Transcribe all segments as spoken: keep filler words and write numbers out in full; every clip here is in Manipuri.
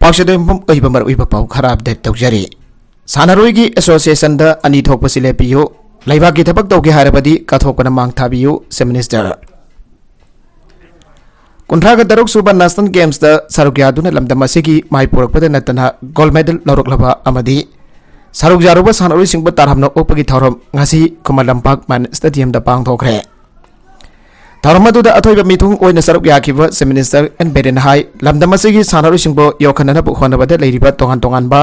ꯂꯩꯕꯥꯛꯁꯤꯗ ꯌꯨꯝꯐꯝ ꯑꯣꯏꯕ ꯃꯔꯨꯑꯣꯏꯕ ꯄꯥꯎ ꯈꯔ ꯑꯞꯗꯦꯠ ꯇꯧꯖꯔꯤ꯫ ꯁꯥꯟꯅꯔꯣꯏꯒꯤ ꯑꯦꯁꯣꯁꯤꯌꯦꯁꯟꯗ ꯑꯅꯤ ꯊꯣꯛꯄꯁꯤ ꯂꯦꯞꯄꯤꯌꯨ, ꯂꯩꯕꯥꯛꯀꯤ ꯊꯕꯛ ꯇꯧꯒꯦ ꯍꯥꯏꯔꯕꯗꯤ ꯀꯠꯊꯣꯛꯄꯅ ꯃꯥꯡ ꯊꯥꯕꯤꯌꯨ, ꯆꯤꯐ ꯃꯤꯅꯤꯁꯇꯔ꯫ ꯀꯨꯟꯊ꯭ꯔꯥꯒ ꯇꯔꯨꯛ ꯁꯨꯕ ꯅꯦꯁꯅꯦꯜ ꯒꯦꯝꯁꯇ ꯁꯔꯨꯛ ꯌꯥꯗꯨꯅ ꯂꯝꯗꯝ ꯑꯁꯤꯒꯤ ꯃꯥꯏ ꯄꯨꯔꯛꯄꯗ ꯅꯠꯇꯅ ꯒꯣꯜ ꯃꯦꯗꯜ ꯂꯧꯔꯛꯂꯕ ꯑꯃꯗꯤ ꯁꯔꯨꯛ ꯌꯥꯔꯨꯕ ꯁꯥꯟꯅꯔꯣꯏꯁꯤꯡꯕꯨ ꯇꯔꯥꯝꯅ ꯑꯣꯛꯄꯒꯤ ꯊꯧꯔꯝ ꯉꯁꯤ ꯈꯨꯃꯟ ꯂꯝꯄꯥꯛ ꯃꯥꯏꯟ ꯁ꯭ꯇꯦꯗꯤꯌꯝꯗ ꯄꯥꯡꯊꯣꯛꯈ꯭ꯔꯦ꯫ ꯊꯧꯔꯝ ꯑꯗꯨꯗ ꯑꯊꯣꯏꯕ ꯃꯤꯊꯨꯡ ꯑꯣꯏꯅ ꯁꯔꯨꯛ ꯌꯥꯈꯤꯕ ꯆꯤꯐ ꯃꯤꯅꯤꯁꯇꯔ ꯑꯦꯟ ꯕꯤꯔꯦꯟ ꯍꯥꯏ, ꯂꯝꯗꯝ ꯑꯁꯤꯒꯤ ꯁꯥꯟꯅꯔꯣꯏꯁꯤꯡꯕꯨ ꯌꯣꯛꯈꯠꯅꯅꯕ ꯍꯣꯠꯅꯕꯗ ꯂꯩꯔꯤꯕ ꯇꯣꯉꯥꯟ ꯇꯣꯉꯥꯟꯕ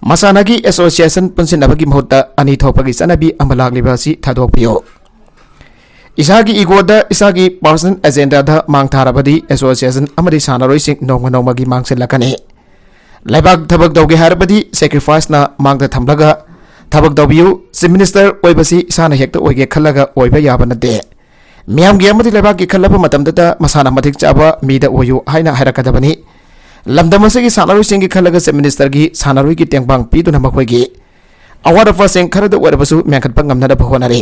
ꯃꯁꯥꯟꯅꯒꯤ ꯑꯦꯁꯣꯁꯤꯌꯦꯁꯟ ꯄꯨꯟꯁꯤꯟꯅꯕꯒꯤ ꯃꯍꯨꯠꯇ ꯑꯅꯤ ꯊꯣꯛꯄꯒꯤ ꯆꯠꯅꯕꯤ ꯑꯃ ꯂꯥꯛꯂꯤꯕ ꯑꯁꯤ ꯊꯥꯗꯣꯛꯄꯤꯌꯨ꯫ ꯏꯁꯥꯒꯤ ꯏꯒꯣꯗ ꯏꯁꯥꯒꯤ ꯄꯥꯔꯁꯣꯅꯦꯜ ꯑꯦꯖꯦꯟꯗꯥꯗ ꯃꯥꯡ ꯊꯥꯔꯕꯗꯤ ꯑꯦꯁꯣꯁꯤꯌꯦꯁꯟ ꯑꯃꯗꯤ ꯁꯥꯟꯅꯔꯣꯏꯁꯤꯡ ꯅꯣꯡꯃ ꯅꯣꯡꯃꯒꯤ ꯃꯥꯡꯁꯤꯜꯂꯛꯀꯅꯤ꯫ ꯂꯩꯕꯥꯛ ꯊꯕꯛ ꯇꯧꯒꯦ ꯍꯥꯏꯔꯕꯗꯤ ꯁꯦꯀ꯭ꯔꯤꯐꯥꯏꯁꯅ ꯃꯥꯡꯗ ꯊꯝꯂꯒ ꯊꯕꯛ ꯇꯧꯕꯤꯌꯨ꯫ ꯆꯤꯐ ꯃꯤꯅꯤꯁꯇꯔ ꯑꯣꯏꯕꯁꯤ ꯏꯁꯥꯅ ꯍꯦꯛꯇ ꯑꯣꯏꯒꯦ ꯈꯜꯂꯒ ꯑꯣꯏꯕ ꯌꯥꯕ ꯅꯠꯇꯦ꯫ ꯃꯤꯌꯥꯝꯒꯤ ꯑꯃꯗꯤ ꯂꯩꯕꯥꯛꯀꯤ ꯈꯜꯂꯕ ꯃꯇꯝꯗꯇ ꯃꯁꯥꯅ ꯃꯇꯤꯛ ꯆꯥꯕ ꯃꯤꯗ ꯑꯣꯏꯌꯨ ꯍꯥꯏꯅ ꯍꯥꯏꯔꯛꯀꯗꯕꯅꯤ꯫ ꯂꯝꯗꯝ ꯑꯁꯤꯒꯤ ꯁꯥꯟꯅꯔꯣꯏꯁꯤꯡꯒꯤ ꯈꯜꯂꯒ ꯆꯤꯐ ꯃꯤꯅꯤꯁꯇꯔꯒꯤ ꯁꯥꯟꯅꯔꯣꯏꯒꯤ ꯇꯦꯡꯕꯥꯡ ꯄꯤꯗꯨꯅ ꯃꯈꯣꯏꯒꯤ ꯑꯋꯥꯠ ꯑꯄꯥꯁꯤꯡ ꯈꯔꯗ ꯑꯣꯏꯔꯕꯁꯨ ꯃꯦꯟꯈꯠꯄ ꯉꯝꯅꯅꯕ ꯍꯣꯠꯅꯔꯤ꯫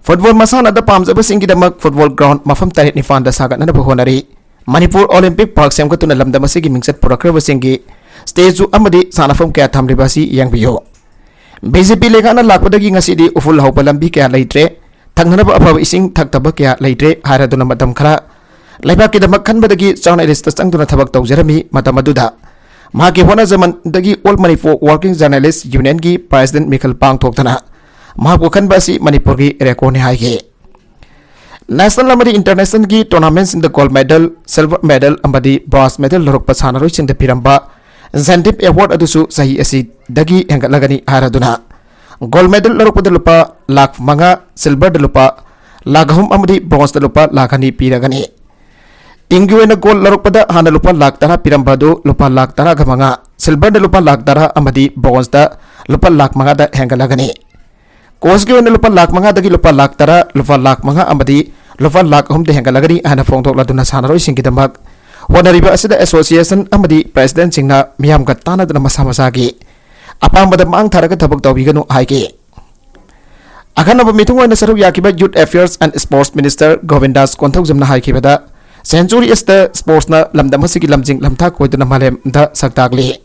ꯐꯨꯠꯕꯣꯜ ꯃꯁꯥꯟꯅꯗ ꯄꯥꯝꯖꯕꯁꯤꯡꯒꯤꯗꯃꯛ ꯐꯨꯠꯕꯣꯜ ꯒ꯭ꯔꯥꯎꯟ ꯃꯐꯝ ꯇꯔꯦꯠ ꯅꯤꯄꯥꯟꯗ ꯁꯥꯒꯠꯅꯅꯕ ꯍꯣꯠꯅꯔꯤ꯫ ꯃꯅꯤꯄꯨꯔ ꯑꯣꯂꯤꯝꯄꯤꯛ ꯄꯥꯔꯛ ꯁꯦꯝꯒꯠꯇꯨꯅ ꯂꯝꯗꯝ ꯑꯁꯤꯒꯤ ꯃꯤꯡꯆꯠ ꯄꯨꯔꯛꯈ꯭ꯔꯕꯁꯤꯡꯒꯤ ꯁ꯭ꯇꯦꯆꯨ ꯑꯃꯗꯤ ꯁꯥꯟꯅꯐꯝ ꯀꯌꯥ ꯊꯝꯂꯤꯕ ꯑꯁꯤ ꯌꯦꯡꯕꯤꯌꯨ꯫ ꯕꯤ ꯖꯦ ꯄꯤ ꯂꯩꯉꯥꯛꯅ ꯂꯥꯛꯄꯗꯒꯤ ꯉꯁꯤꯗꯤ ꯎꯐꯨꯜ ꯍꯧꯕ ꯂꯝꯕꯤ ꯀꯌꯥ ꯂꯩꯇ꯭ꯔꯦ, ꯊꯛꯅꯅꯕ ꯑꯐꯕ ꯏꯁꯤꯡ ꯊꯛꯇꯕ ꯀꯌꯥ ꯂꯩꯇ꯭ꯔꯦ ꯍꯥꯏꯔꯗꯨꯅ ꯃꯇꯝ ꯈꯔ ꯂꯩꯕꯥꯛꯀꯤꯗꯃꯛ ꯈꯟꯕꯗꯒꯤ ꯖꯔꯅꯦꯂꯤꯁꯇ ꯆꯪꯗꯨꯅ ꯊꯕꯛ ꯇꯧꯖꯔꯝꯃꯤ꯫ ꯃꯇꯝ ꯑꯗꯨꯗ ꯃꯍꯥꯛꯀꯤ ꯍꯣꯠꯅꯖꯃꯟꯗꯒꯤ ꯑꯣꯜ ꯃꯅꯤꯄꯨꯔ ꯋꯥꯔꯀꯤꯡ ꯖꯔꯅꯦꯂꯤꯁ ꯌꯨꯅꯤꯌꯟꯒꯤ ꯄ꯭ꯔꯦꯁꯤꯗꯦꯟꯠ ꯃꯤꯈꯜ ꯄꯥꯡꯊꯣꯛꯇꯅ ꯃꯍꯥꯛꯄꯨ ꯈꯟꯕ ꯑꯁꯤ ꯃꯅꯤꯄꯨꯔꯒꯤ ꯔꯦꯀꯣꯔꯗꯅꯤ ꯍꯥꯏꯈꯤ꯫ ꯅꯦꯁꯅꯦꯜ ꯑꯃꯗꯤ ꯏꯟꯇꯔꯅꯦꯁꯅꯦꯜꯒꯤ ꯇꯣꯔꯅꯥꯃꯦꯟꯠꯁꯤꯡꯗ ꯒꯣꯜꯗ ꯃꯦꯗꯜ, ꯁꯤꯜꯚꯔ ꯃꯦꯗꯜ ꯑꯃꯗꯤ ꯕ꯭ꯔꯣꯟꯖ ꯃꯦꯗꯜ ꯂꯧꯔꯛꯄ ꯁꯥꯟꯅꯔꯣꯏꯁꯤꯡꯗ ꯄꯤꯔꯝꯕ ꯏꯟꯁꯦꯟꯇꯤꯚ ꯑꯦꯋꯥꯔꯗ ꯑꯗꯨꯁꯨ ꯆꯍꯤ ꯑꯁꯤꯗꯒꯤ ꯍꯦꯟꯒꯠꯂꯒꯅꯤ ꯍꯥꯏꯔꯗꯨꯅ ꯒꯣꯜꯗ ꯃꯦꯗꯜ ꯂꯧꯔꯛꯄꯗ ꯂꯨꯄꯥ ꯂꯥꯈ ꯃꯉꯥ, ꯁꯤꯜꯚꯔꯗ ꯂꯨꯄꯥ ꯂꯥꯈ ꯑꯍꯨꯝ ꯑꯃꯗꯤ ꯕ꯭ꯔꯣꯟꯖꯇ ꯂꯨꯄꯥ ꯂꯥꯈ ꯑꯅꯤ ꯄꯤꯔꯒꯅꯤ꯫ ꯇꯤꯝꯒꯤ ꯑꯣꯏꯅ ꯒꯣꯜ ꯂꯧꯔꯛꯄꯗ ꯍꯥꯟꯅ ꯂꯨꯄꯥ ꯂꯥꯈ ꯇꯔꯥ ꯄꯤꯔꯝꯕ ꯑꯗꯨ ꯂꯨꯄꯥ ꯂꯥꯈ ꯇꯔꯥꯒ ꯃꯉꯥ, ꯁꯤꯜꯚꯔꯗ ꯂꯨꯄꯥ ꯂꯥꯈ ꯇꯔꯥ ꯑꯃꯗꯤ ꯕ꯭ꯔꯣꯟꯖꯇ ꯂꯨꯄꯥ ꯂꯥꯈ ꯃꯉꯥꯗ ꯍꯦꯟꯒꯠꯂꯒꯅꯤ꯫ ꯀꯣꯆꯀꯤ ꯑꯣꯏꯅ ꯂꯨꯄꯥ ꯂꯥꯈ ꯃꯉꯥꯗꯒꯤ ꯂꯨꯄꯥ ꯂꯥꯈ ꯇꯔꯥ, ꯂꯨꯄꯥ ꯂꯥꯈ ꯃꯉꯥ ꯑꯃꯗꯤ ꯂꯨꯄꯥ ꯂꯥꯈ ꯑꯍꯨꯝꯗ ꯍꯦꯟꯒꯠꯂꯒꯅꯤ ꯍꯥꯏꯅ ꯐꯣꯡꯗꯣꯛꯂꯗꯨꯅ ꯁꯥꯟꯅꯔꯣꯏꯁꯤꯡꯒꯤꯗꯃꯛ ꯍꯣꯠꯅꯔꯤꯕ ꯑꯁꯤꯗ ꯑꯦꯁꯣꯁꯤꯌꯦꯁꯟ ꯑꯃꯗꯤ ꯄ꯭ꯔꯦꯁꯤꯗꯦꯟꯠꯁꯤꯡꯅ ꯃꯤꯌꯥꯝꯒ ꯇꯥꯟꯅꯗꯨꯅ ꯃꯁꯥ ꯃꯁꯥꯒꯤ ꯑꯄꯥꯝꯕꯗ ꯃꯥꯡ ꯊꯥꯔꯒ ꯊꯕꯛ ꯇꯧꯕꯤꯒꯅꯨ ꯍꯥꯏꯈꯤ꯫ ꯑꯈꯟꯅꯕ ꯃꯤꯊꯨꯡ ꯑꯣꯏꯅ ꯁꯔꯨꯛ ꯌꯥꯈꯤꯕ youth affairs and sports minister Govindas ꯀꯣꯟꯊꯧꯖꯝꯅ ꯍꯥꯏꯈꯤꯕꯗ, Century East Sports ꯅ ꯂꯝꯗꯝ ꯑꯁꯤꯒꯤ ꯂꯝꯖꯤꯡ ꯂꯝꯊꯥꯛ ꯑꯣꯏꯗꯨꯅ ꯃꯥꯂꯦꯝꯗ ꯁꯛ ꯇꯥꯛꯂꯤ꯫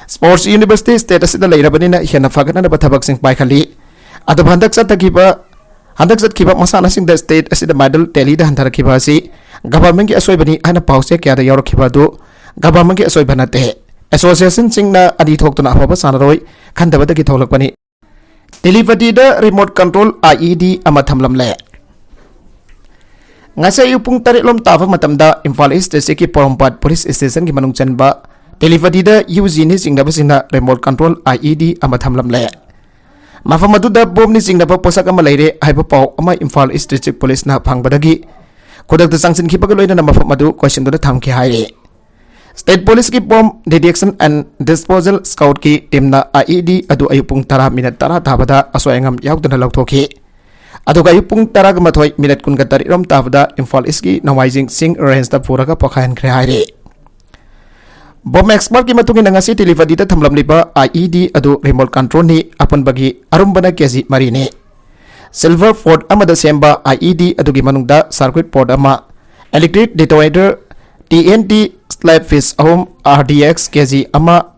Sports University state ꯑꯁꯤꯗ ꯂꯩꯔꯕꯅꯤꯅ ꯍꯦꯟꯅ ꯐꯒꯠꯅꯅꯕ ꯊꯕꯛꯁꯤꯡ ꯄꯥꯏꯈꯠꯂꯤ꯫ ꯑꯗꯨꯕꯨ ꯍꯟꯗꯛ ꯆꯠꯊꯈꯤꯕ ꯍꯟꯗꯛ ꯆꯠꯈꯤꯕ ꯃꯁꯥꯟꯅꯁꯤꯡꯗ state ꯑꯁꯤꯗ medal tallyꯗ ꯍꯟꯊꯔꯛꯈꯤꯕ ꯑꯁꯤ governmentꯀꯤ ꯑꯁꯣꯏꯕꯅꯤ ꯍꯥꯏꯅ ꯄꯥꯎꯆꯦ ꯀꯌꯥꯗ ꯌꯥꯎꯔꯛꯈꯤꯕ ꯑꯗꯨ governmentꯀꯤ ꯑꯁꯣꯏꯕ ꯅꯠꯇꯦ꯫ Associationꯁꯤꯡꯅ ꯑꯅꯤ ꯊꯣꯛꯇꯨꯅ ꯑꯐꯕ ꯁꯥꯟꯅꯔꯣꯏ ꯈꯟꯗꯕꯗꯒꯤ ꯊꯣꯛꯂꯛꯄꯅꯤ꯫ ꯇꯦꯂꯤꯄꯇꯤꯗ remote control IED ꯑꯃ ꯊꯝꯂꯝꯂꯦ꯫ ꯉꯁꯤ ꯑꯌꯨꯛ ꯄꯨꯡ ꯇꯔꯦꯠ ꯂꯣꯝ ꯇꯥꯕ ꯃꯇꯝꯗ ꯏꯝꯐꯥꯜ East Districtꯀꯤ ꯄꯣꯔꯣꯝꯄꯥꯠ police stationꯒꯤ ꯃꯅꯨꯡ ꯆꯟꯕ ꯇꯦꯂꯤꯄꯇꯤꯗ UGꯅꯤ ꯆꯤꯡꯅꯕꯁꯤꯡꯅ remote control IED ꯑꯃ ꯊꯝꯂꯝꯂꯦ꯫ ꯃꯐꯝ ꯑꯗꯨꯗ bomb ꯅꯤ ꯆꯤꯡꯅꯕ ꯄꯣꯠꯁꯛ ꯑꯃ ꯂꯩꯔꯦ ꯍꯥꯏꯕ ꯄꯥꯎ ꯑꯃ ꯏꯝꯐꯥꯜ East District Policeꯅ ꯐꯪꯕꯗꯒꯤ ꯈꯨꯗꯛꯇ ꯆꯪꯁꯤꯟꯈꯤꯕꯒ ꯂꯣꯏꯅꯅ ꯃꯐꯝ ꯑꯗꯨ ꯀꯣꯏꯁꯤꯟꯗꯨꯅ ꯊꯝꯈꯤ ꯍꯥꯏꯔꯤ꯫ State Policeꯀꯤ bomb detection and disposal squadꯀꯤ teamꯅ IED ꯑꯗꯨ ꯑꯌꯨꯛ ꯄꯨꯡ ꯇꯔꯥ minute ꯇꯔꯥ ꯇꯥꯕꯗ ꯑꯁꯣꯏ ꯑꯉꯥꯝ ꯌꯥꯎꯗꯅ ꯂꯧꯊꯣꯛꯈꯤ꯫ ꯑꯗꯨꯒ ꯑꯌꯨꯛ ꯄꯨꯡ ꯇꯔꯥꯒ ꯃꯥꯊꯣꯏ minute ꯀꯨꯟꯒ ꯇꯔꯦꯠ ꯔꯣꯝ ꯇꯥꯕꯗ ꯏꯝꯐꯥꯜ Eastꯀꯤ ꯅꯣꯡꯃꯥꯏꯖꯤꯡ ꯆꯤꯡ rangeꯇ ꯄꯨꯔꯒ ꯄꯣꯈꯥꯏꯍꯟꯈ꯭ꯔꯦ ꯍꯥꯏꯔꯤ꯫ Bomb expertꯀꯤ ꯃꯇꯨꯡ ꯏꯟꯅ ꯉꯁꯤ ꯇꯦꯂꯤꯄꯇꯤꯗ ꯊꯝꯂꯝꯂꯤꯕ IED ꯑꯗꯨ remote controlꯅꯤ, ꯑꯄꯨꯟꯕꯒꯤ ꯑꯔꯨꯝꯕꯅ KG ꯃꯔꯤꯅꯤ꯫ Silver pot ꯑꯃꯗ ꯁꯦꯝꯕ IED ꯑꯗꯨꯒꯤ ꯃꯅꯨꯡꯗ circuit board ꯑꯃ, electric detonator, TNT slab piece ꯑꯍꯨꯝ, RDX KG ꯑꯃ,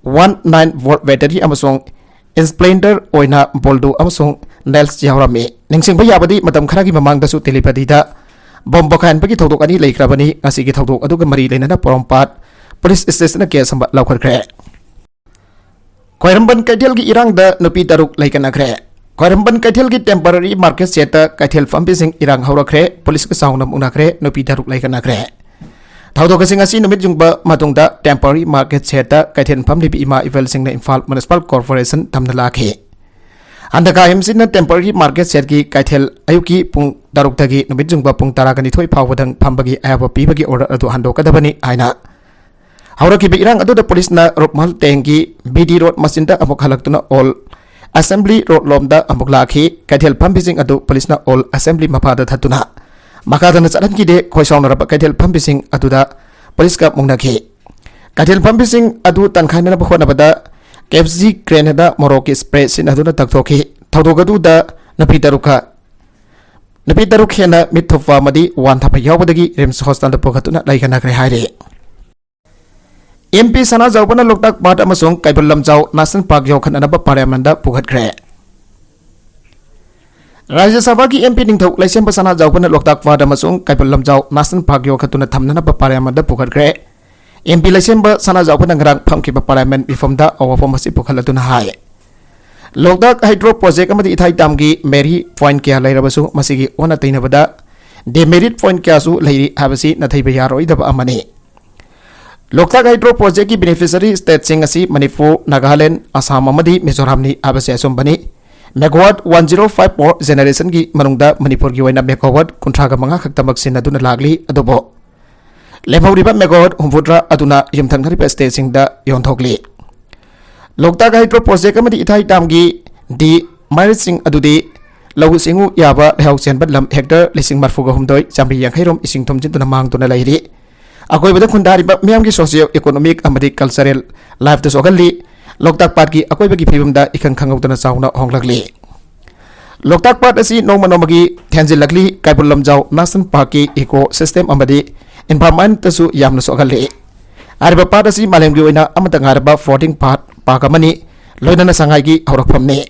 one nine volt battery ꯑꯃꯁꯨꯡ splinter ꯑꯣꯏꯅ bolt ꯑꯃꯁꯨꯡ nails ꯌꯥꯎꯔꯝꯃꯤ꯫ ꯅꯤꯡꯁꯤꯡꯕ ꯌꯥꯕꯗꯤ ꯃꯇꯝ ꯈꯔꯒꯤ ꯃꯃꯥꯡꯗꯁꯨ ꯇꯦꯂꯤꯄꯇꯤꯗ bomb ꯄꯣꯈꯥꯏꯍꯟꯕꯒꯤ ꯊꯧꯗꯣꯛ ꯑꯅꯤ ꯂꯩꯈ꯭ꯔꯕꯅꯤ꯫ ꯉꯁꯤꯒꯤ ꯊꯧꯗꯣꯛ ꯑꯗꯨꯒ ꯃꯔꯤ ꯂꯩꯅꯅ ꯄꯣꯔꯣꯝꯄꯥꯠ police stationꯅ case ꯑꯃ ꯂꯧꯈꯠꯈ꯭ꯔꯦ꯫ ꯈ꯭ꯋꯥꯏꯔꯝꯕꯟ ꯀꯩꯊꯦꯜꯒꯤ ꯏꯔꯥꯡꯗ ꯅꯨꯄꯤ ꯇꯔꯨꯛ ꯂꯩꯈꯠꯅꯈ꯭ꯔꯦ꯫ ꯈ꯭ꯋꯥꯏꯔꯝꯕꯟ ꯀꯩꯊꯦꯜꯒꯤ temporary market shedꯇ ꯀꯩꯊꯦꯜ ꯐꯝꯕꯤꯁꯤꯡ ꯏꯔꯥꯡ ꯍꯧꯔꯛꯈ꯭ꯔꯦ, policeꯀ ꯆꯥꯎꯅ ꯃꯨꯛꯅꯈ꯭ꯔꯦ, ꯅꯨꯄꯤ ꯇꯔꯨꯛ ꯂꯩꯈꯠꯅꯈ꯭ꯔꯦ꯫ ꯊꯧꯗꯣꯛ ꯑꯁꯤ ꯉꯁꯤ ꯅꯨꯃꯤꯠ ꯌꯨꯡꯕ ꯃꯇꯨꯡꯗ temporary market shedꯇ ꯀꯩꯊꯦꯜ ꯐꯝꯂꯤꯕ ꯏꯃꯥ ꯏꯕꯜꯁꯤꯡꯅ ꯏꯝꯐꯥꯜ Municipal Corporation ꯊꯝꯅ ꯂꯥꯛꯈꯤ꯫ ꯍꯟꯗꯛ ꯀꯥ ꯍꯦꯟꯕꯁꯤꯅ temporary market shedꯀꯤ ꯀꯩꯊꯦꯜ ꯑꯌꯨꯛꯀꯤ ꯄꯨꯡ ꯇꯔꯨꯛꯇꯒꯤ ꯅꯨꯃꯤꯠ ꯌꯨꯡꯕ ꯄꯨꯡ ꯇꯔꯥꯒ ꯅꯤꯊꯣꯏ ꯐꯥꯎꯕꯗꯪ ꯐꯝꯕꯒꯤ ꯑꯌꯥꯕ ꯄꯤꯕꯒꯤ order ꯑꯗꯨ ꯍꯟꯗꯣꯛꯀꯗꯕꯅꯤ ꯍꯥꯏꯅ ꯍꯧꯔꯛꯈꯤꯕ ꯏꯔꯥꯡ ꯑꯗꯨꯗ policeꯅ ꯔꯨꯛꯃꯥꯜ ꯇꯦꯡꯒꯤ BD Road ꯃꯆꯤꯟꯗ ꯑꯃꯨꯛ ꯍꯜꯂꯛꯇꯨꯅ Old Assembly Road ꯂꯣꯝꯗ ꯑꯃꯨꯛ ꯂꯥꯛꯈꯤ꯫ ꯀꯩꯊꯦꯜ ꯐꯝꯕꯤꯁꯤꯡ ꯑꯗꯨ policeꯅ Old Assembly ꯃꯄꯥꯗ ꯊꯠꯇꯨꯅ ꯃꯈꯥ ꯇꯥꯅ ꯆꯠꯍꯟꯈꯤꯗꯦ꯫ ꯈꯣꯏ ꯁꯥꯎꯅꯔꯕ ꯀꯩꯊꯦꯜ ꯐꯝꯕꯤꯁꯤꯡ ꯑꯗꯨꯗ policeꯀ ꯃꯨꯛꯅꯈꯤ꯫ ꯀꯩꯊꯦꯜ ꯐꯝꯕꯤꯁꯤꯡ ꯑꯗꯨ ꯇꯪꯈꯥꯏꯅꯅꯕ ꯍꯣꯠꯅꯕꯗ ꯀꯦꯞꯁꯤ ꯒ꯭ꯔꯦꯅꯦꯗ ꯃꯣꯔꯣꯛꯀꯤ spray ꯁꯤꯖꯤꯟꯅꯗꯨꯅ ꯇꯛꯊꯣꯛꯈꯤ꯫ ꯊꯧꯗꯣꯛ ꯑꯗꯨꯗ ꯅꯨꯄꯤ ꯇꯔꯨꯛꯀ ꯅꯨꯄꯤ ꯇꯔꯨꯛ ꯍꯦꯟꯅ ꯃꯤꯠ ꯊꯨꯞꯄ ꯑꯃꯗꯤ ꯋꯥꯟꯊꯕ ꯌꯥꯎꯕꯗꯒꯤ ꯔꯤꯝꯁ ꯍꯣꯁꯄꯤꯇꯥꯜꯗ ꯄꯨꯈꯠꯇꯨꯅ ꯂꯩꯈꯟꯅꯈ꯭ꯔꯦ ꯍꯥꯏꯔꯤ꯫ ꯑꯦꯝ ꯄꯤ ꯁꯅꯥꯖꯥꯎꯕꯅ ꯂꯣꯛꯇꯥꯛ ꯄꯥꯠ ꯑꯃꯁꯨꯡ ꯀꯩꯕꯨꯜ ꯂꯝꯖꯥꯎ ꯅꯦꯁꯅꯦꯜ ꯄꯥꯔꯛ ꯌꯣꯛꯈꯠꯅꯅꯕ ꯄꯥꯔꯂꯤꯌꯥꯃꯦꯟꯗ ꯄꯨꯈꯠꯈ꯭ꯔꯦ꯫ ꯔꯥꯖ꯭ꯌ ꯁꯚꯥꯒꯤ ꯑꯦꯝ ꯄꯤ ꯅꯤꯡꯊꯧ ꯂꯩꯁꯦꯝꯕ ꯁꯅꯥꯖꯥꯎꯕꯅ ꯂꯣꯛꯇꯥꯛ ꯄꯥꯠ ꯑꯃꯁꯨꯡ Keibul Lamjao national park ꯌꯣꯛꯈꯠꯇꯨꯅ ꯊꯝꯅꯅꯕ ꯄꯥꯔꯂꯤꯌꯥꯃꯦꯟꯗ ꯄꯨꯈꯠꯈ꯭ꯔꯦ꯫ M P ꯂꯩꯁꯦꯝꯕ ꯁꯅꯥꯖꯥꯎꯕꯅ ꯉꯔꯥꯡ ꯐꯝꯈꯤꯕ ꯄꯥꯔꯂꯤꯌꯥꯃꯦꯟ ꯃꯤꯐꯝꯗ ꯑꯋꯥꯐꯝ ꯑꯁꯤ ꯄꯨꯈꯠꯂꯗꯨꯅ ꯍꯥꯏ, ꯂꯣꯛꯇꯥꯛ ꯍꯥꯏꯗ꯭ꯔꯣ ꯄ꯭ꯔꯣꯖꯦꯛ ꯑꯃꯗꯤ ꯏꯊꯥꯏ ꯗꯥꯝꯒꯤ ꯃꯦꯔꯤ ꯄꯣꯏꯟꯠ ꯀꯌꯥ ꯂꯩꯔꯕꯁꯨ ꯃꯁꯤꯒꯤ ꯑꯣꯟꯅ ꯇꯩꯅꯕꯗ ꯗꯦꯃꯦꯔꯤꯠ ꯄꯣꯏꯟꯠ ꯀꯌꯥꯁꯨ ꯂꯩꯔꯤ ꯍꯥꯏꯕꯁꯤ ꯅꯊꯩꯕ ꯌꯥꯔꯣꯏꯗꯕ ꯑꯃꯅꯤ꯫ ꯂꯣꯛꯇꯥꯛ ꯍꯥꯏꯗ꯭ꯔꯣ ꯄ꯭ꯔꯣꯖꯦꯛꯀꯤ ꯕꯦꯅꯤꯐꯤꯁꯔꯤ ꯁ꯭ꯇꯦꯠꯁꯤꯡ ꯑꯁꯤ ꯃꯅꯤꯄꯨꯔ, ꯅꯥꯒꯥꯂꯦꯟ, ꯑꯁꯥꯝ ꯑꯃꯗꯤ ꯃꯤꯖꯣꯔꯥꯝꯅꯤ ꯍꯥꯏꯕꯁꯤ ꯑꯆꯨꯝꯕꯅꯤ꯫ Megawatt one zero five four ꯖꯦꯅꯦꯔꯦꯁꯟꯒꯤ ꯃꯅꯨꯡꯗ ꯃꯅꯤꯄꯨꯔꯒꯤ ꯑꯣꯏꯅ ꯃꯦꯒꯥꯋꯥꯠ ꯀꯨꯟꯊ꯭ꯔꯥꯒ ꯃꯉꯥ ꯈꯛꯇꯃꯛ ꯁꯤꯖꯤꯟꯅꯗꯨꯅ ꯂꯥꯛꯂꯤ꯫ ꯑꯗꯨꯕꯨ ꯂꯦꯝꯍꯧꯔꯤꯕ ꯃꯦꯒꯥꯋꯥꯠ ꯍꯨꯝꯐꯨꯇꯔꯥ ꯑꯗꯨꯅ ꯌꯨꯝꯊꯪꯅꯔꯤꯕ ꯁ꯭ꯇꯦꯠꯁꯤꯡꯗ ꯌꯣꯟꯊꯣꯛꯂꯤ꯫ ꯂꯣꯛꯇꯥꯛ ꯍꯥꯏꯗ꯭ꯔꯣ ꯄ꯭ꯔꯣꯖꯦꯛ ꯑꯃꯗꯤ ꯏꯊꯥꯏ ꯗꯥꯝꯒꯤ ꯗꯤꯃꯦꯔꯤꯠꯁꯤꯡ ꯑꯗꯨꯗꯤ ꯂꯧꯎ ꯁꯤꯡꯎ ꯌꯥꯕ ꯂꯩꯍꯥꯎ ꯆꯦꯟꯕ ꯂꯝ ꯍꯦꯛꯇꯔ ꯂꯤꯁꯤꯡ ꯃꯔꯤꯐꯨꯒ ꯍꯨꯝꯗꯣꯏ ꯆꯥꯝꯃꯔꯤ ꯌꯥꯡꯈꯩ ꯔꯣꯝ ꯏꯁꯤꯡ ꯊꯨꯝꯖꯤꯟꯗꯨꯅ ꯃꯥꯡꯗꯨꯅ ꯂꯩꯔꯤ꯫ ꯑꯀꯣꯏꯕꯗ ꯈꯨꯟꯗꯥꯔꯤꯕ ꯃꯤꯌꯥꯝꯒꯤ ꯁꯣꯁꯤꯌꯣ ꯏꯀꯣꯅꯣꯃꯤꯛ ꯑꯃꯗꯤ ꯀꯜꯆꯔꯦꯜ ꯂꯥꯏꯐꯇ ꯁꯣꯛꯍꯜꯂꯤ꯫ ꯂꯣꯛꯇꯥꯛ ꯄꯥꯠꯀꯤ ꯑꯀꯣꯏꯕꯒꯤ ꯐꯤꯕꯝꯗ ꯏꯈꯪ ꯈꯪꯍꯧꯗꯅ ꯆꯥꯎꯅ ꯍꯣꯡꯂꯛꯂꯤ꯫ ꯂꯣꯛꯇꯥꯛ ꯄꯥꯠ ꯑꯁꯤ ꯅꯣꯡꯃ ꯅꯣꯡꯃꯒꯤ ꯊꯦꯟꯖꯤꯜꯂꯛꯂꯤ꯫ ꯀꯩꯕꯨꯜ ꯂꯝꯖꯥꯎ ꯅꯦꯁꯅꯦꯜ ꯄꯥꯔꯛꯀꯤ ꯏꯀꯣ ꯁꯤꯁꯇꯦꯝ ꯑꯃꯗꯤ ꯏꯟꯚꯥꯏꯔꯟꯃꯦꯟꯇꯁꯨ ꯌꯥꯝꯅ ꯁꯣꯛꯍꯜꯂꯤ꯫ ꯍꯥꯏꯔꯤꯕ ꯄꯥꯠ ꯑꯁꯤ ꯃꯥꯂꯦꯝꯒꯤ ꯑꯣꯏꯅ ꯑꯃꯠꯇ ꯉꯥꯏꯔꯕ ꯐ꯭ꯂꯣꯇꯤꯡ ꯄꯥꯠ, ꯄꯥꯔꯛ ꯑꯃꯅꯤ, ꯂꯣꯏꯅꯅ ꯁꯉꯥꯏꯒꯤ ꯍꯧꯔꯛꯐꯝꯅꯤ꯫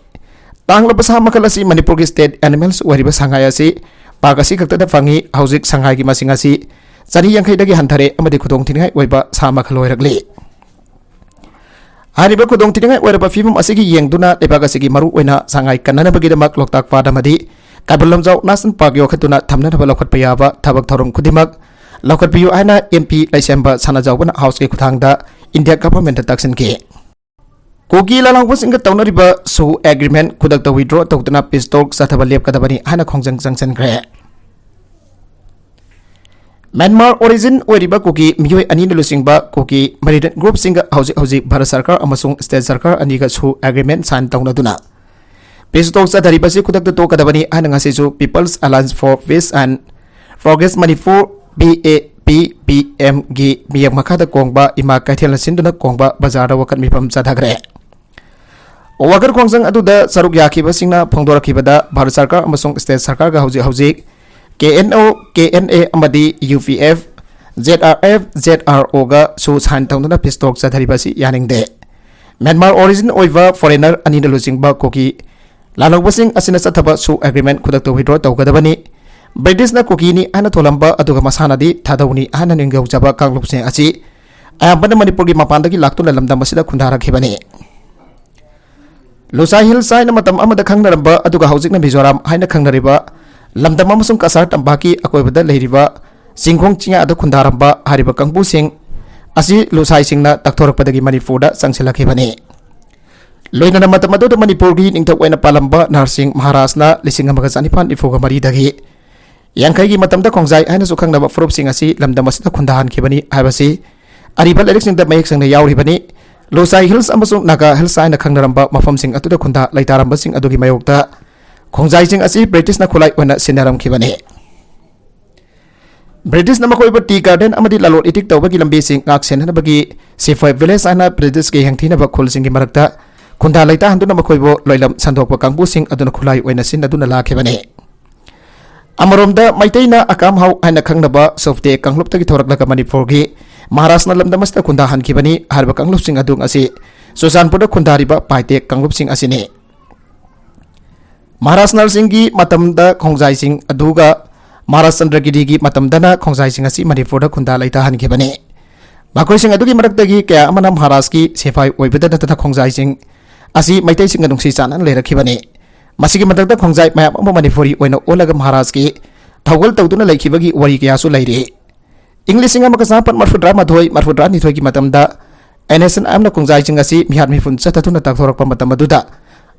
ꯇꯥꯡꯂꯕ ꯁꯥ ꯃꯈꯜ ꯑꯁꯤ ꯃꯅꯤꯄꯨꯔꯒꯤ ꯁ꯭ꯇꯦꯠ ꯑꯦꯅꯤꯃꯦꯜꯁ ꯑꯣꯏꯔꯤꯕ ꯁꯉꯥꯏ ꯑꯁꯤ ꯄꯥꯔꯛ ꯑꯁꯤ ꯈꯛꯇꯗ ꯐꯪꯏ꯫ ꯍꯧꯖꯤꯛ ꯁꯉꯥꯏꯒꯤ ꯃꯁꯤꯡ ꯑꯁꯤ ꯆꯅꯤ ꯌꯥꯡꯈꯩꯗꯒꯤ ꯍꯟꯊꯔꯦ ꯑꯃꯗꯤ ꯈꯨꯗꯣꯡꯊꯤꯅꯤꯡꯉꯥꯏ ꯑꯣꯏꯕ ꯁꯥ ꯃꯈꯜ ꯑꯣꯏꯔꯛꯂꯤ꯫ ꯍꯥꯏꯔꯤꯕ ꯈꯨꯗꯣꯡꯊꯤꯅꯤꯡꯉꯥꯏ ꯑꯣꯏꯔꯕ ꯐꯤꯕꯝ ꯑꯁꯤꯒꯤ ꯌꯦꯡꯗꯨꯅ ꯂꯩꯕꯥꯛ ꯑꯁꯤꯒꯤ ꯃꯔꯨꯑꯣꯏꯅ ꯁꯉꯥꯏ ꯀꯟꯅꯅꯕꯒꯤꯗꯃꯛ ꯂꯣꯛꯇꯥꯛ ꯄꯥꯠ ꯑꯃꯗꯤ ꯀꯩꯕꯨꯜ ꯂꯝꯖꯥꯎ ꯅꯦꯁꯅꯦꯜ ꯄꯥꯔꯛ ꯌꯣꯛꯈꯠꯇꯨꯅ ꯊꯝꯅꯅꯕ ꯂꯧꯈꯠꯄ ꯌꯥꯕ ꯊꯕꯛ ꯊꯧꯔꯝ ꯈꯨꯗꯤꯡꯃꯛ ꯂꯧꯈꯠꯄꯤꯌꯨ ꯍꯥꯏꯅ ꯑꯦꯝ ꯄꯤ ꯂꯩꯁꯦꯝꯕ ꯁꯅꯥꯖꯥꯎꯕꯅ ꯍꯥꯎꯁꯀꯤ ꯈꯨꯠꯊꯥꯡꯗ ꯏꯟꯗꯤꯌꯥ ꯒꯚꯔꯟꯃꯦꯟꯠꯇ ꯇꯛꯁꯤꯟꯈꯤ꯫ ꯀꯨꯀꯤ ꯂꯥꯜꯍꯧꯕꯁꯤꯡꯒ ꯇꯧꯅꯔꯤꯕ ꯁꯨ ꯑꯦꯒ꯭ꯔꯤꯃꯦꯟꯠ ꯈꯨꯗꯛꯇ ꯋꯤꯗ꯭ꯔꯣ ꯇꯧꯗꯨꯅ ꯄꯤꯁ ꯇꯣꯛ ꯆꯠꯊꯕ ꯂꯦꯞꯀꯗꯕꯅꯤ ꯍꯥꯏꯅ ꯈꯣꯡꯖꯪ ꯆꯪꯁꯤꯟꯈ꯭ꯔꯦ꯫ ꯃ꯭ꯌꯥꯟꯃꯥꯔ ꯑꯣꯔꯤꯖꯤꯟ ꯑꯣꯏꯔꯤꯕ ꯀꯨꯀꯤ ꯃꯤꯑꯣꯏ ꯑꯅꯤꯅ ꯂꯨꯆꯤꯡꯕ ꯀꯨꯀꯤ ꯃꯤꯂꯤꯇꯦꯟꯠ ꯒ꯭ꯔꯨꯞꯁꯤꯡꯒ ꯍꯧꯖꯤꯛ ꯍꯧꯖꯤꯛ ꯚꯥꯔꯠ ꯁꯔꯀꯥꯔ ꯑꯃꯁꯨꯡ ꯁ꯭ꯇꯦꯠ ꯁꯔꯀꯥꯔ ꯑꯅꯤꯒ ꯁꯨ ꯑꯦꯒ꯭ꯔꯤꯃꯦꯟꯠ ꯁꯥꯏꯟ ꯇꯧꯅꯗꯨꯅ ꯄꯤꯁ ꯇꯣꯛ ꯆꯠꯊꯔꯤꯕꯁꯤ ꯈꯨꯗꯛꯇ ꯇꯣꯛꯀꯗꯕꯅꯤ ꯍꯥꯏꯅ ꯉꯁꯤꯁꯨ People's Alliance for Peace and Progress Manipur, P A P P M, ꯒꯤ ꯃꯤꯌꯦꯡ ꯃꯈꯥꯗ ꯀꯣꯡꯕ ꯏꯃꯥ ꯀꯩꯊꯦꯜꯅ ꯁꯤꯟꯗꯨꯅ ꯀꯣꯡꯕ ꯕꯖꯥꯔꯗ ꯋꯥꯀꯠ ꯃꯤꯐꯝ ꯆꯠꯊꯈ꯭ꯔꯦ꯫ ꯋꯥꯀꯔ ꯈꯣꯡꯖꯪ ꯑꯗꯨꯗ ꯁꯔꯨꯛ ꯌꯥꯈꯤꯕꯁꯤꯡꯅ ꯐꯣꯡꯗꯣꯔꯛꯈꯤꯕꯗ ꯚꯥꯔꯠ ꯁꯔꯀꯥꯔ ꯑꯃꯁꯨꯡ ꯁ꯭ꯇꯦꯠ ꯁꯔꯀꯥꯔꯒ ꯍꯧꯖꯤꯛ ꯍꯧꯖꯤꯛ ꯀꯦ N O, K N A ꯑꯃꯗꯤ U P F, Z R F, Z R ꯑꯣꯒꯁꯨ ꯁꯥꯏꯟ ꯇꯧꯗꯨꯅ ꯄꯤꯁ ꯇꯣꯛ ꯆꯠꯊꯔꯤꯕ ꯑꯁꯤ ꯌꯥꯅꯤꯡꯗꯦ꯫ ꯃ꯭ꯌꯥꯟꯃꯥꯔ ꯑꯣꯔꯤꯖꯤꯟ ꯑꯣꯏꯕ ꯐꯣꯔꯦꯅꯔ ꯑꯅꯤꯅ ꯂꯨꯆꯤꯡꯕ ꯀꯨꯀꯤ ꯂꯥꯜꯍꯧꯕꯁꯤꯡ ꯑꯁꯤꯅ ꯆꯠꯊꯕ ꯁꯨ ꯑꯦꯒ꯭ꯔꯤꯃꯦꯟ ꯈꯨꯗꯛꯇ ꯋꯤꯗ꯭ꯔꯣ ꯇꯧꯒꯗꯕꯅꯤ꯫ ꯕ꯭ꯔꯤꯇꯤꯁꯅ ꯀꯨꯀꯤꯅꯤ ꯍꯥꯏꯅ ꯊꯣꯜꯂꯝꯕ ꯑꯗꯨꯒ ꯃꯁꯥꯅꯗꯤ ꯊꯥꯗꯧꯅꯤ ꯍꯥꯏꯅ ꯅꯤꯡꯊꯧꯖꯕ ꯀꯥꯡꯂꯨꯞꯁꯤꯡ ꯑꯁꯤ ꯑꯌꯥꯝꯕꯅ ꯃꯅꯤꯄꯨꯔꯒꯤ ꯃꯄꯥꯟꯗꯒꯤ ꯂꯥꯛꯇꯨꯅ ꯂꯝꯗꯝ ꯑꯁꯤꯗ ꯈꯨꯟꯗꯥꯔꯛꯈꯤꯕꯅꯤ꯫ ꯂꯨꯁꯥꯏ ꯍꯤꯜꯁ ꯍꯥꯏꯅ ꯃꯇꯝ ꯑꯃꯗ ꯈꯪꯅꯔꯝꯕ ꯑꯗꯨꯒ ꯍꯧꯖꯤꯛꯅ ꯃꯤꯖꯣꯔꯥꯝ ꯍꯥꯏꯅ ꯈꯪꯅꯔꯤꯕ ꯂꯝꯗꯝ ꯑꯃꯁꯨꯡ ꯀꯁꯥꯔ ꯇꯝꯄꯥꯛꯀꯤ ꯑꯀꯣꯏꯕꯗ ꯂꯩꯔꯤꯕ ꯆꯤꯡꯈꯣꯡ ꯆꯤꯡꯌꯥꯗ ꯈꯨꯟꯗꯥꯔꯝꯕ ꯍꯥꯏꯔꯤꯕ ꯀꯥꯡꯕꯨꯁꯤꯡ ꯑꯁꯤ ꯂꯨꯁꯥꯏꯁꯤꯡꯅ ꯇꯛꯊꯣꯔꯛꯄꯗꯒꯤ ꯃꯅꯤꯄꯨꯔꯗ ꯆꯪꯁꯤꯜꯂꯛꯈꯤꯕꯅꯤ꯫ ꯂꯣꯏꯅꯅ ꯃꯇꯝ ꯑꯗꯨꯗ ꯃꯅꯤꯄꯨꯔꯒꯤ ꯅꯤꯡꯊꯧ ꯑꯣꯏꯅ ꯄꯥꯜꯂꯝꯕ ꯅꯔꯁꯤꯡ ꯃꯍꯥꯔꯥꯖꯅ ꯂꯤꯁꯤꯡ ꯑꯃꯒ ꯆꯅꯤꯄꯥꯟ ꯅꯤꯐꯨꯒ ꯃꯔꯤꯗꯒꯤ ꯌꯥꯡꯈꯩꯒꯤ ꯃꯇꯝꯗ ꯈꯣꯡꯖꯥꯏ ꯍꯥꯏꯅꯁꯨ ꯈꯪꯅꯕ ꯐꯨꯔꯨꯞꯁꯤꯡ ꯑꯁꯤ ꯂꯝꯗꯝ ꯑꯁꯤꯗ ꯈꯨꯟꯗꯥꯍꯟꯈꯤꯕꯅꯤ ꯍꯥꯏꯕꯁꯤ ꯑꯔꯤꯕ ꯂꯥꯏꯔꯤꯛꯁꯤꯡꯗ ꯃꯌꯦꯛ ꯁꯦꯡꯅ ꯌꯥꯎꯔꯤꯕꯅꯤ꯫ ꯂꯨꯁꯥꯏ ꯍꯤꯜꯁ ꯑꯃꯁꯨꯡ ꯅꯥꯒꯥ ꯍꯤꯜꯁ ꯍꯥꯏꯅ ꯈꯪꯅꯔꯝꯕ ꯃꯐꯝꯁꯤꯡ ꯑꯗꯨꯗ ꯈꯨꯟꯗꯥ ꯂꯩꯇꯥꯔꯝꯕꯁꯤꯡ ꯑꯗꯨꯒꯤ ꯃꯥꯌꯣꯛꯇ ꯈꯣꯡꯖꯥꯏꯁꯤꯡ ꯑꯁꯤ ꯕ꯭ꯔꯤꯇꯤꯁꯅ ꯈꯨꯠꯂꯥꯏ ꯑꯣꯏꯅ ꯁꯤꯖꯤꯟꯅꯔꯝꯈꯤꯕꯅꯤ꯫ ꯕ꯭ꯔꯤꯇꯤꯁꯅ ꯃꯈꯣꯏꯕꯨ ꯇꯤ ꯒꯥꯔꯗꯦꯟ ꯑꯃꯗꯤ ꯂꯂꯣꯟ ꯏꯇꯤꯛ ꯇꯧꯕꯒꯤ ꯂꯝꯕꯤꯁꯤꯡ ꯉꯥꯛ ꯁꯦꯟꯅꯅꯕꯒꯤ ꯁꯤꯐꯥꯏ ꯚꯤꯂꯦꯖ ꯍꯥꯏꯅ ꯕ꯭ꯔꯤꯇꯤꯁꯀꯤ ꯌꯦꯡꯊꯤꯅꯕ ꯈꯨꯜꯁꯤꯡꯒꯤ ꯃꯔꯛꯇ ꯈꯨꯟꯗꯥ ꯂꯩꯇꯥꯍꯟꯗꯨꯅ ꯃꯈꯣꯏꯕꯨ ꯂꯣꯏꯂꯝ ꯁꯟꯗꯣꯛꯄ ꯀꯥꯡꯕꯨꯁꯤꯡ ꯑꯗꯨꯅ ꯈꯨꯠꯂꯥꯏ ꯑꯣꯏꯅ ꯁꯤꯖꯤꯟꯅꯗꯨꯅ ꯂꯥꯛꯈꯤꯕꯅꯤ꯫ ꯑꯃꯔꯣꯝꯗ ꯃꯩꯇꯩꯅ ꯑꯀꯥꯝ ꯍꯥꯎ ꯍꯥꯏꯅ ꯈꯪꯅꯕ ꯁꯣꯐꯇꯦ ꯀꯥꯡꯂꯨꯞꯇꯒꯤ ꯊꯣꯔꯛꯂꯒ ꯃꯅꯤꯄꯨꯔꯒꯤ ꯃꯍꯥꯔꯥꯖꯅ ꯂꯝꯗꯝ ꯑꯁꯤꯗ ꯈꯨꯟꯗꯥꯍꯟꯈꯤꯕꯅꯤ ꯍꯥꯏꯔꯤꯕ ꯀꯥꯡꯂꯨꯞꯁꯤꯡ ꯑꯗꯨ ꯉꯁꯤ ꯆꯨꯔꯆꯥꯟꯄꯨꯔꯗ ꯈꯨꯟꯗꯥꯔꯤꯕ ꯄꯥꯏꯇꯦꯛ ꯀꯥꯡꯂꯨꯞꯁꯤꯡ ꯑꯁꯤꯅꯤ꯫ ꯃꯍꯥꯔꯥꯖ ꯅꯔꯁꯤꯡꯒꯤ ꯃꯇꯝꯗ ꯈꯣꯡꯖꯥꯏꯁꯤꯡ ꯑꯗꯨꯒ ꯃꯍꯥꯔꯥꯖ ꯆꯟꯗ꯭ꯔꯒꯤꯔꯤꯒꯤ ꯃꯇꯝꯗꯅ ꯈꯣꯡꯖꯥꯏꯁꯤꯡ ꯑꯁꯤ ꯃꯅꯤꯄꯨꯔꯗ ꯈꯨꯟꯗꯥ ꯂꯩꯇꯥꯍꯟꯈꯤꯕꯅꯤ꯫ ꯃꯈꯣꯏꯁꯤꯡ ꯑꯗꯨꯒꯤ ꯃꯔꯛꯇꯒꯤ ꯀꯌꯥ ꯑꯃꯅ ꯃꯍꯥꯔꯥꯖꯀꯤ ꯁꯤꯐꯥꯏ ꯑꯣꯏꯕꯗ ꯅꯠꯇꯅ ꯈꯣꯡꯖꯥꯏꯁꯤꯡ ꯑꯁꯤ ꯃꯩꯇꯩꯁꯤꯡꯒ ꯅꯨꯡꯁꯤ ꯆꯥꯟꯅꯅ ꯂꯩꯔꯛꯈꯤꯕꯅꯤ꯫ ꯃꯁꯤꯒꯤ ꯃꯊꯛꯇ ꯈꯣꯡꯖꯥꯏ ꯃꯌꯥꯝ ꯑꯃ ꯃꯅꯤꯄꯨꯔꯤ ꯑꯣꯏꯅ ꯑꯣꯜꯂꯒ ꯃꯍꯥꯔꯥꯖꯀꯤ ꯊꯧꯒꯜ ꯇꯧꯗꯨꯅ ꯂꯩꯈꯤꯕꯒꯤ ꯋꯥꯔꯤ ꯀꯌꯥꯁꯨ ꯂꯩꯔꯤ꯫ ꯏꯪ ꯂꯤꯁꯤꯡ ꯑꯃꯒ ꯆꯥꯃꯥꯄꯟ ꯃꯔꯐꯨꯇꯔꯥ ꯃꯥꯊꯣꯏ ꯃꯔꯐꯨꯇꯔꯥ ꯅꯤꯊꯣꯏꯒꯤ ꯃꯇꯝꯗ ꯑꯦꯟ ꯑꯦꯁ ꯑꯦꯟ ꯑꯥꯏ ꯑꯦꯝꯅ ꯈꯣꯡꯖꯥꯏꯁꯤꯡ ꯑꯁꯤ ꯃꯤꯍꯥꯠ ꯃꯤꯄꯨꯟ ꯆꯠꯊꯗꯨꯅ ꯇꯛꯊꯣꯔꯛꯄ ꯃꯇꯝ ꯑꯗꯨꯗ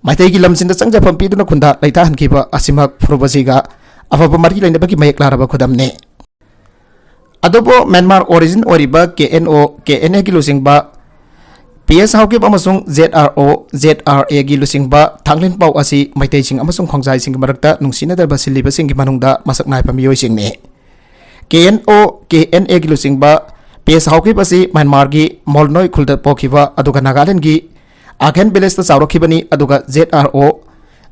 ꯃꯩꯇꯩꯒꯤ ꯂꯝꯁꯤꯡꯗ ꯆꯪꯖꯐꯝ ꯄꯤꯗꯨꯅ ꯈꯨꯟꯗꯥ ꯂꯩꯇꯥꯍꯟꯈꯤꯕ ꯑꯁꯤꯃꯛ ꯐꯨꯔꯨꯞ ꯑꯁꯤꯒ ꯑꯐꯕ ꯃꯔꯤ ꯂꯩꯅꯕꯒꯤ ꯃꯌꯦꯛ ꯂꯥꯔꯕ ꯈꯨꯗꯝꯅꯤ꯫ ꯑꯗꯨꯕꯨ ꯃ꯭ꯌꯥꯟꯃꯥꯔ ꯑꯣꯔꯤꯖꯤꯟ ꯑꯣꯏꯔꯤꯕ ꯀꯦ ꯑꯦꯟ ꯑꯣ, ꯀꯦ ꯑꯦꯟ ꯑꯦꯒꯤ ꯂꯨꯆꯤꯡꯕ ꯄꯤ ꯑꯦꯁ ꯍꯥꯎꯀꯤꯞ ꯑꯃꯁꯨꯡ ꯖꯦꯠ ꯑꯥꯔ ꯑꯣ, ꯖꯦꯠ ꯑꯥꯔ ꯑꯦꯒꯤ ꯂꯨꯆꯤꯡꯕ ꯊꯥꯡꯂꯤꯟ ꯄꯥꯎ ꯑꯁꯤ ꯃꯩꯇꯩꯁꯤꯡ ꯑꯃꯁꯨꯡ ꯈꯣꯡꯖꯥꯏꯁꯤꯡꯒꯤ ꯃꯔꯛꯇ ꯅꯨꯡꯁꯤꯅꯗꯕ ꯁꯤꯜꯂꯤꯕꯁꯤꯡꯒꯤ ꯃꯅꯨꯡꯗ ꯃꯁꯛ ꯅꯥꯏꯕ ꯃꯤꯑꯣꯏꯁꯤꯡꯅꯤ꯫ ꯀꯦ ꯑꯦꯟ ꯑꯣ, ꯀꯦ ꯑꯦꯟ ꯑꯦꯒꯤ ꯂꯨꯆꯤꯡꯕ ꯄꯤ ꯑꯦꯁ ꯍꯥꯎꯀꯤꯞ ꯑꯁꯤ ꯃ꯭ꯌꯥꯟꯃꯥꯔꯒꯤ ꯃꯣꯜꯅꯣꯏ ꯈꯨꯜꯗ ꯄꯣꯛꯈꯤꯕ ꯑꯗꯨꯒ ꯅꯥꯒꯥꯂꯦꯟꯒꯤ ꯑꯥꯒꯦꯟ ꯚꯤꯂꯦꯖꯇ ꯆꯥꯎꯔꯛꯈꯤꯕꯅꯤ꯫ ꯑꯗꯨꯒ ꯖꯦꯗ ꯑꯥꯔ ꯑꯣ,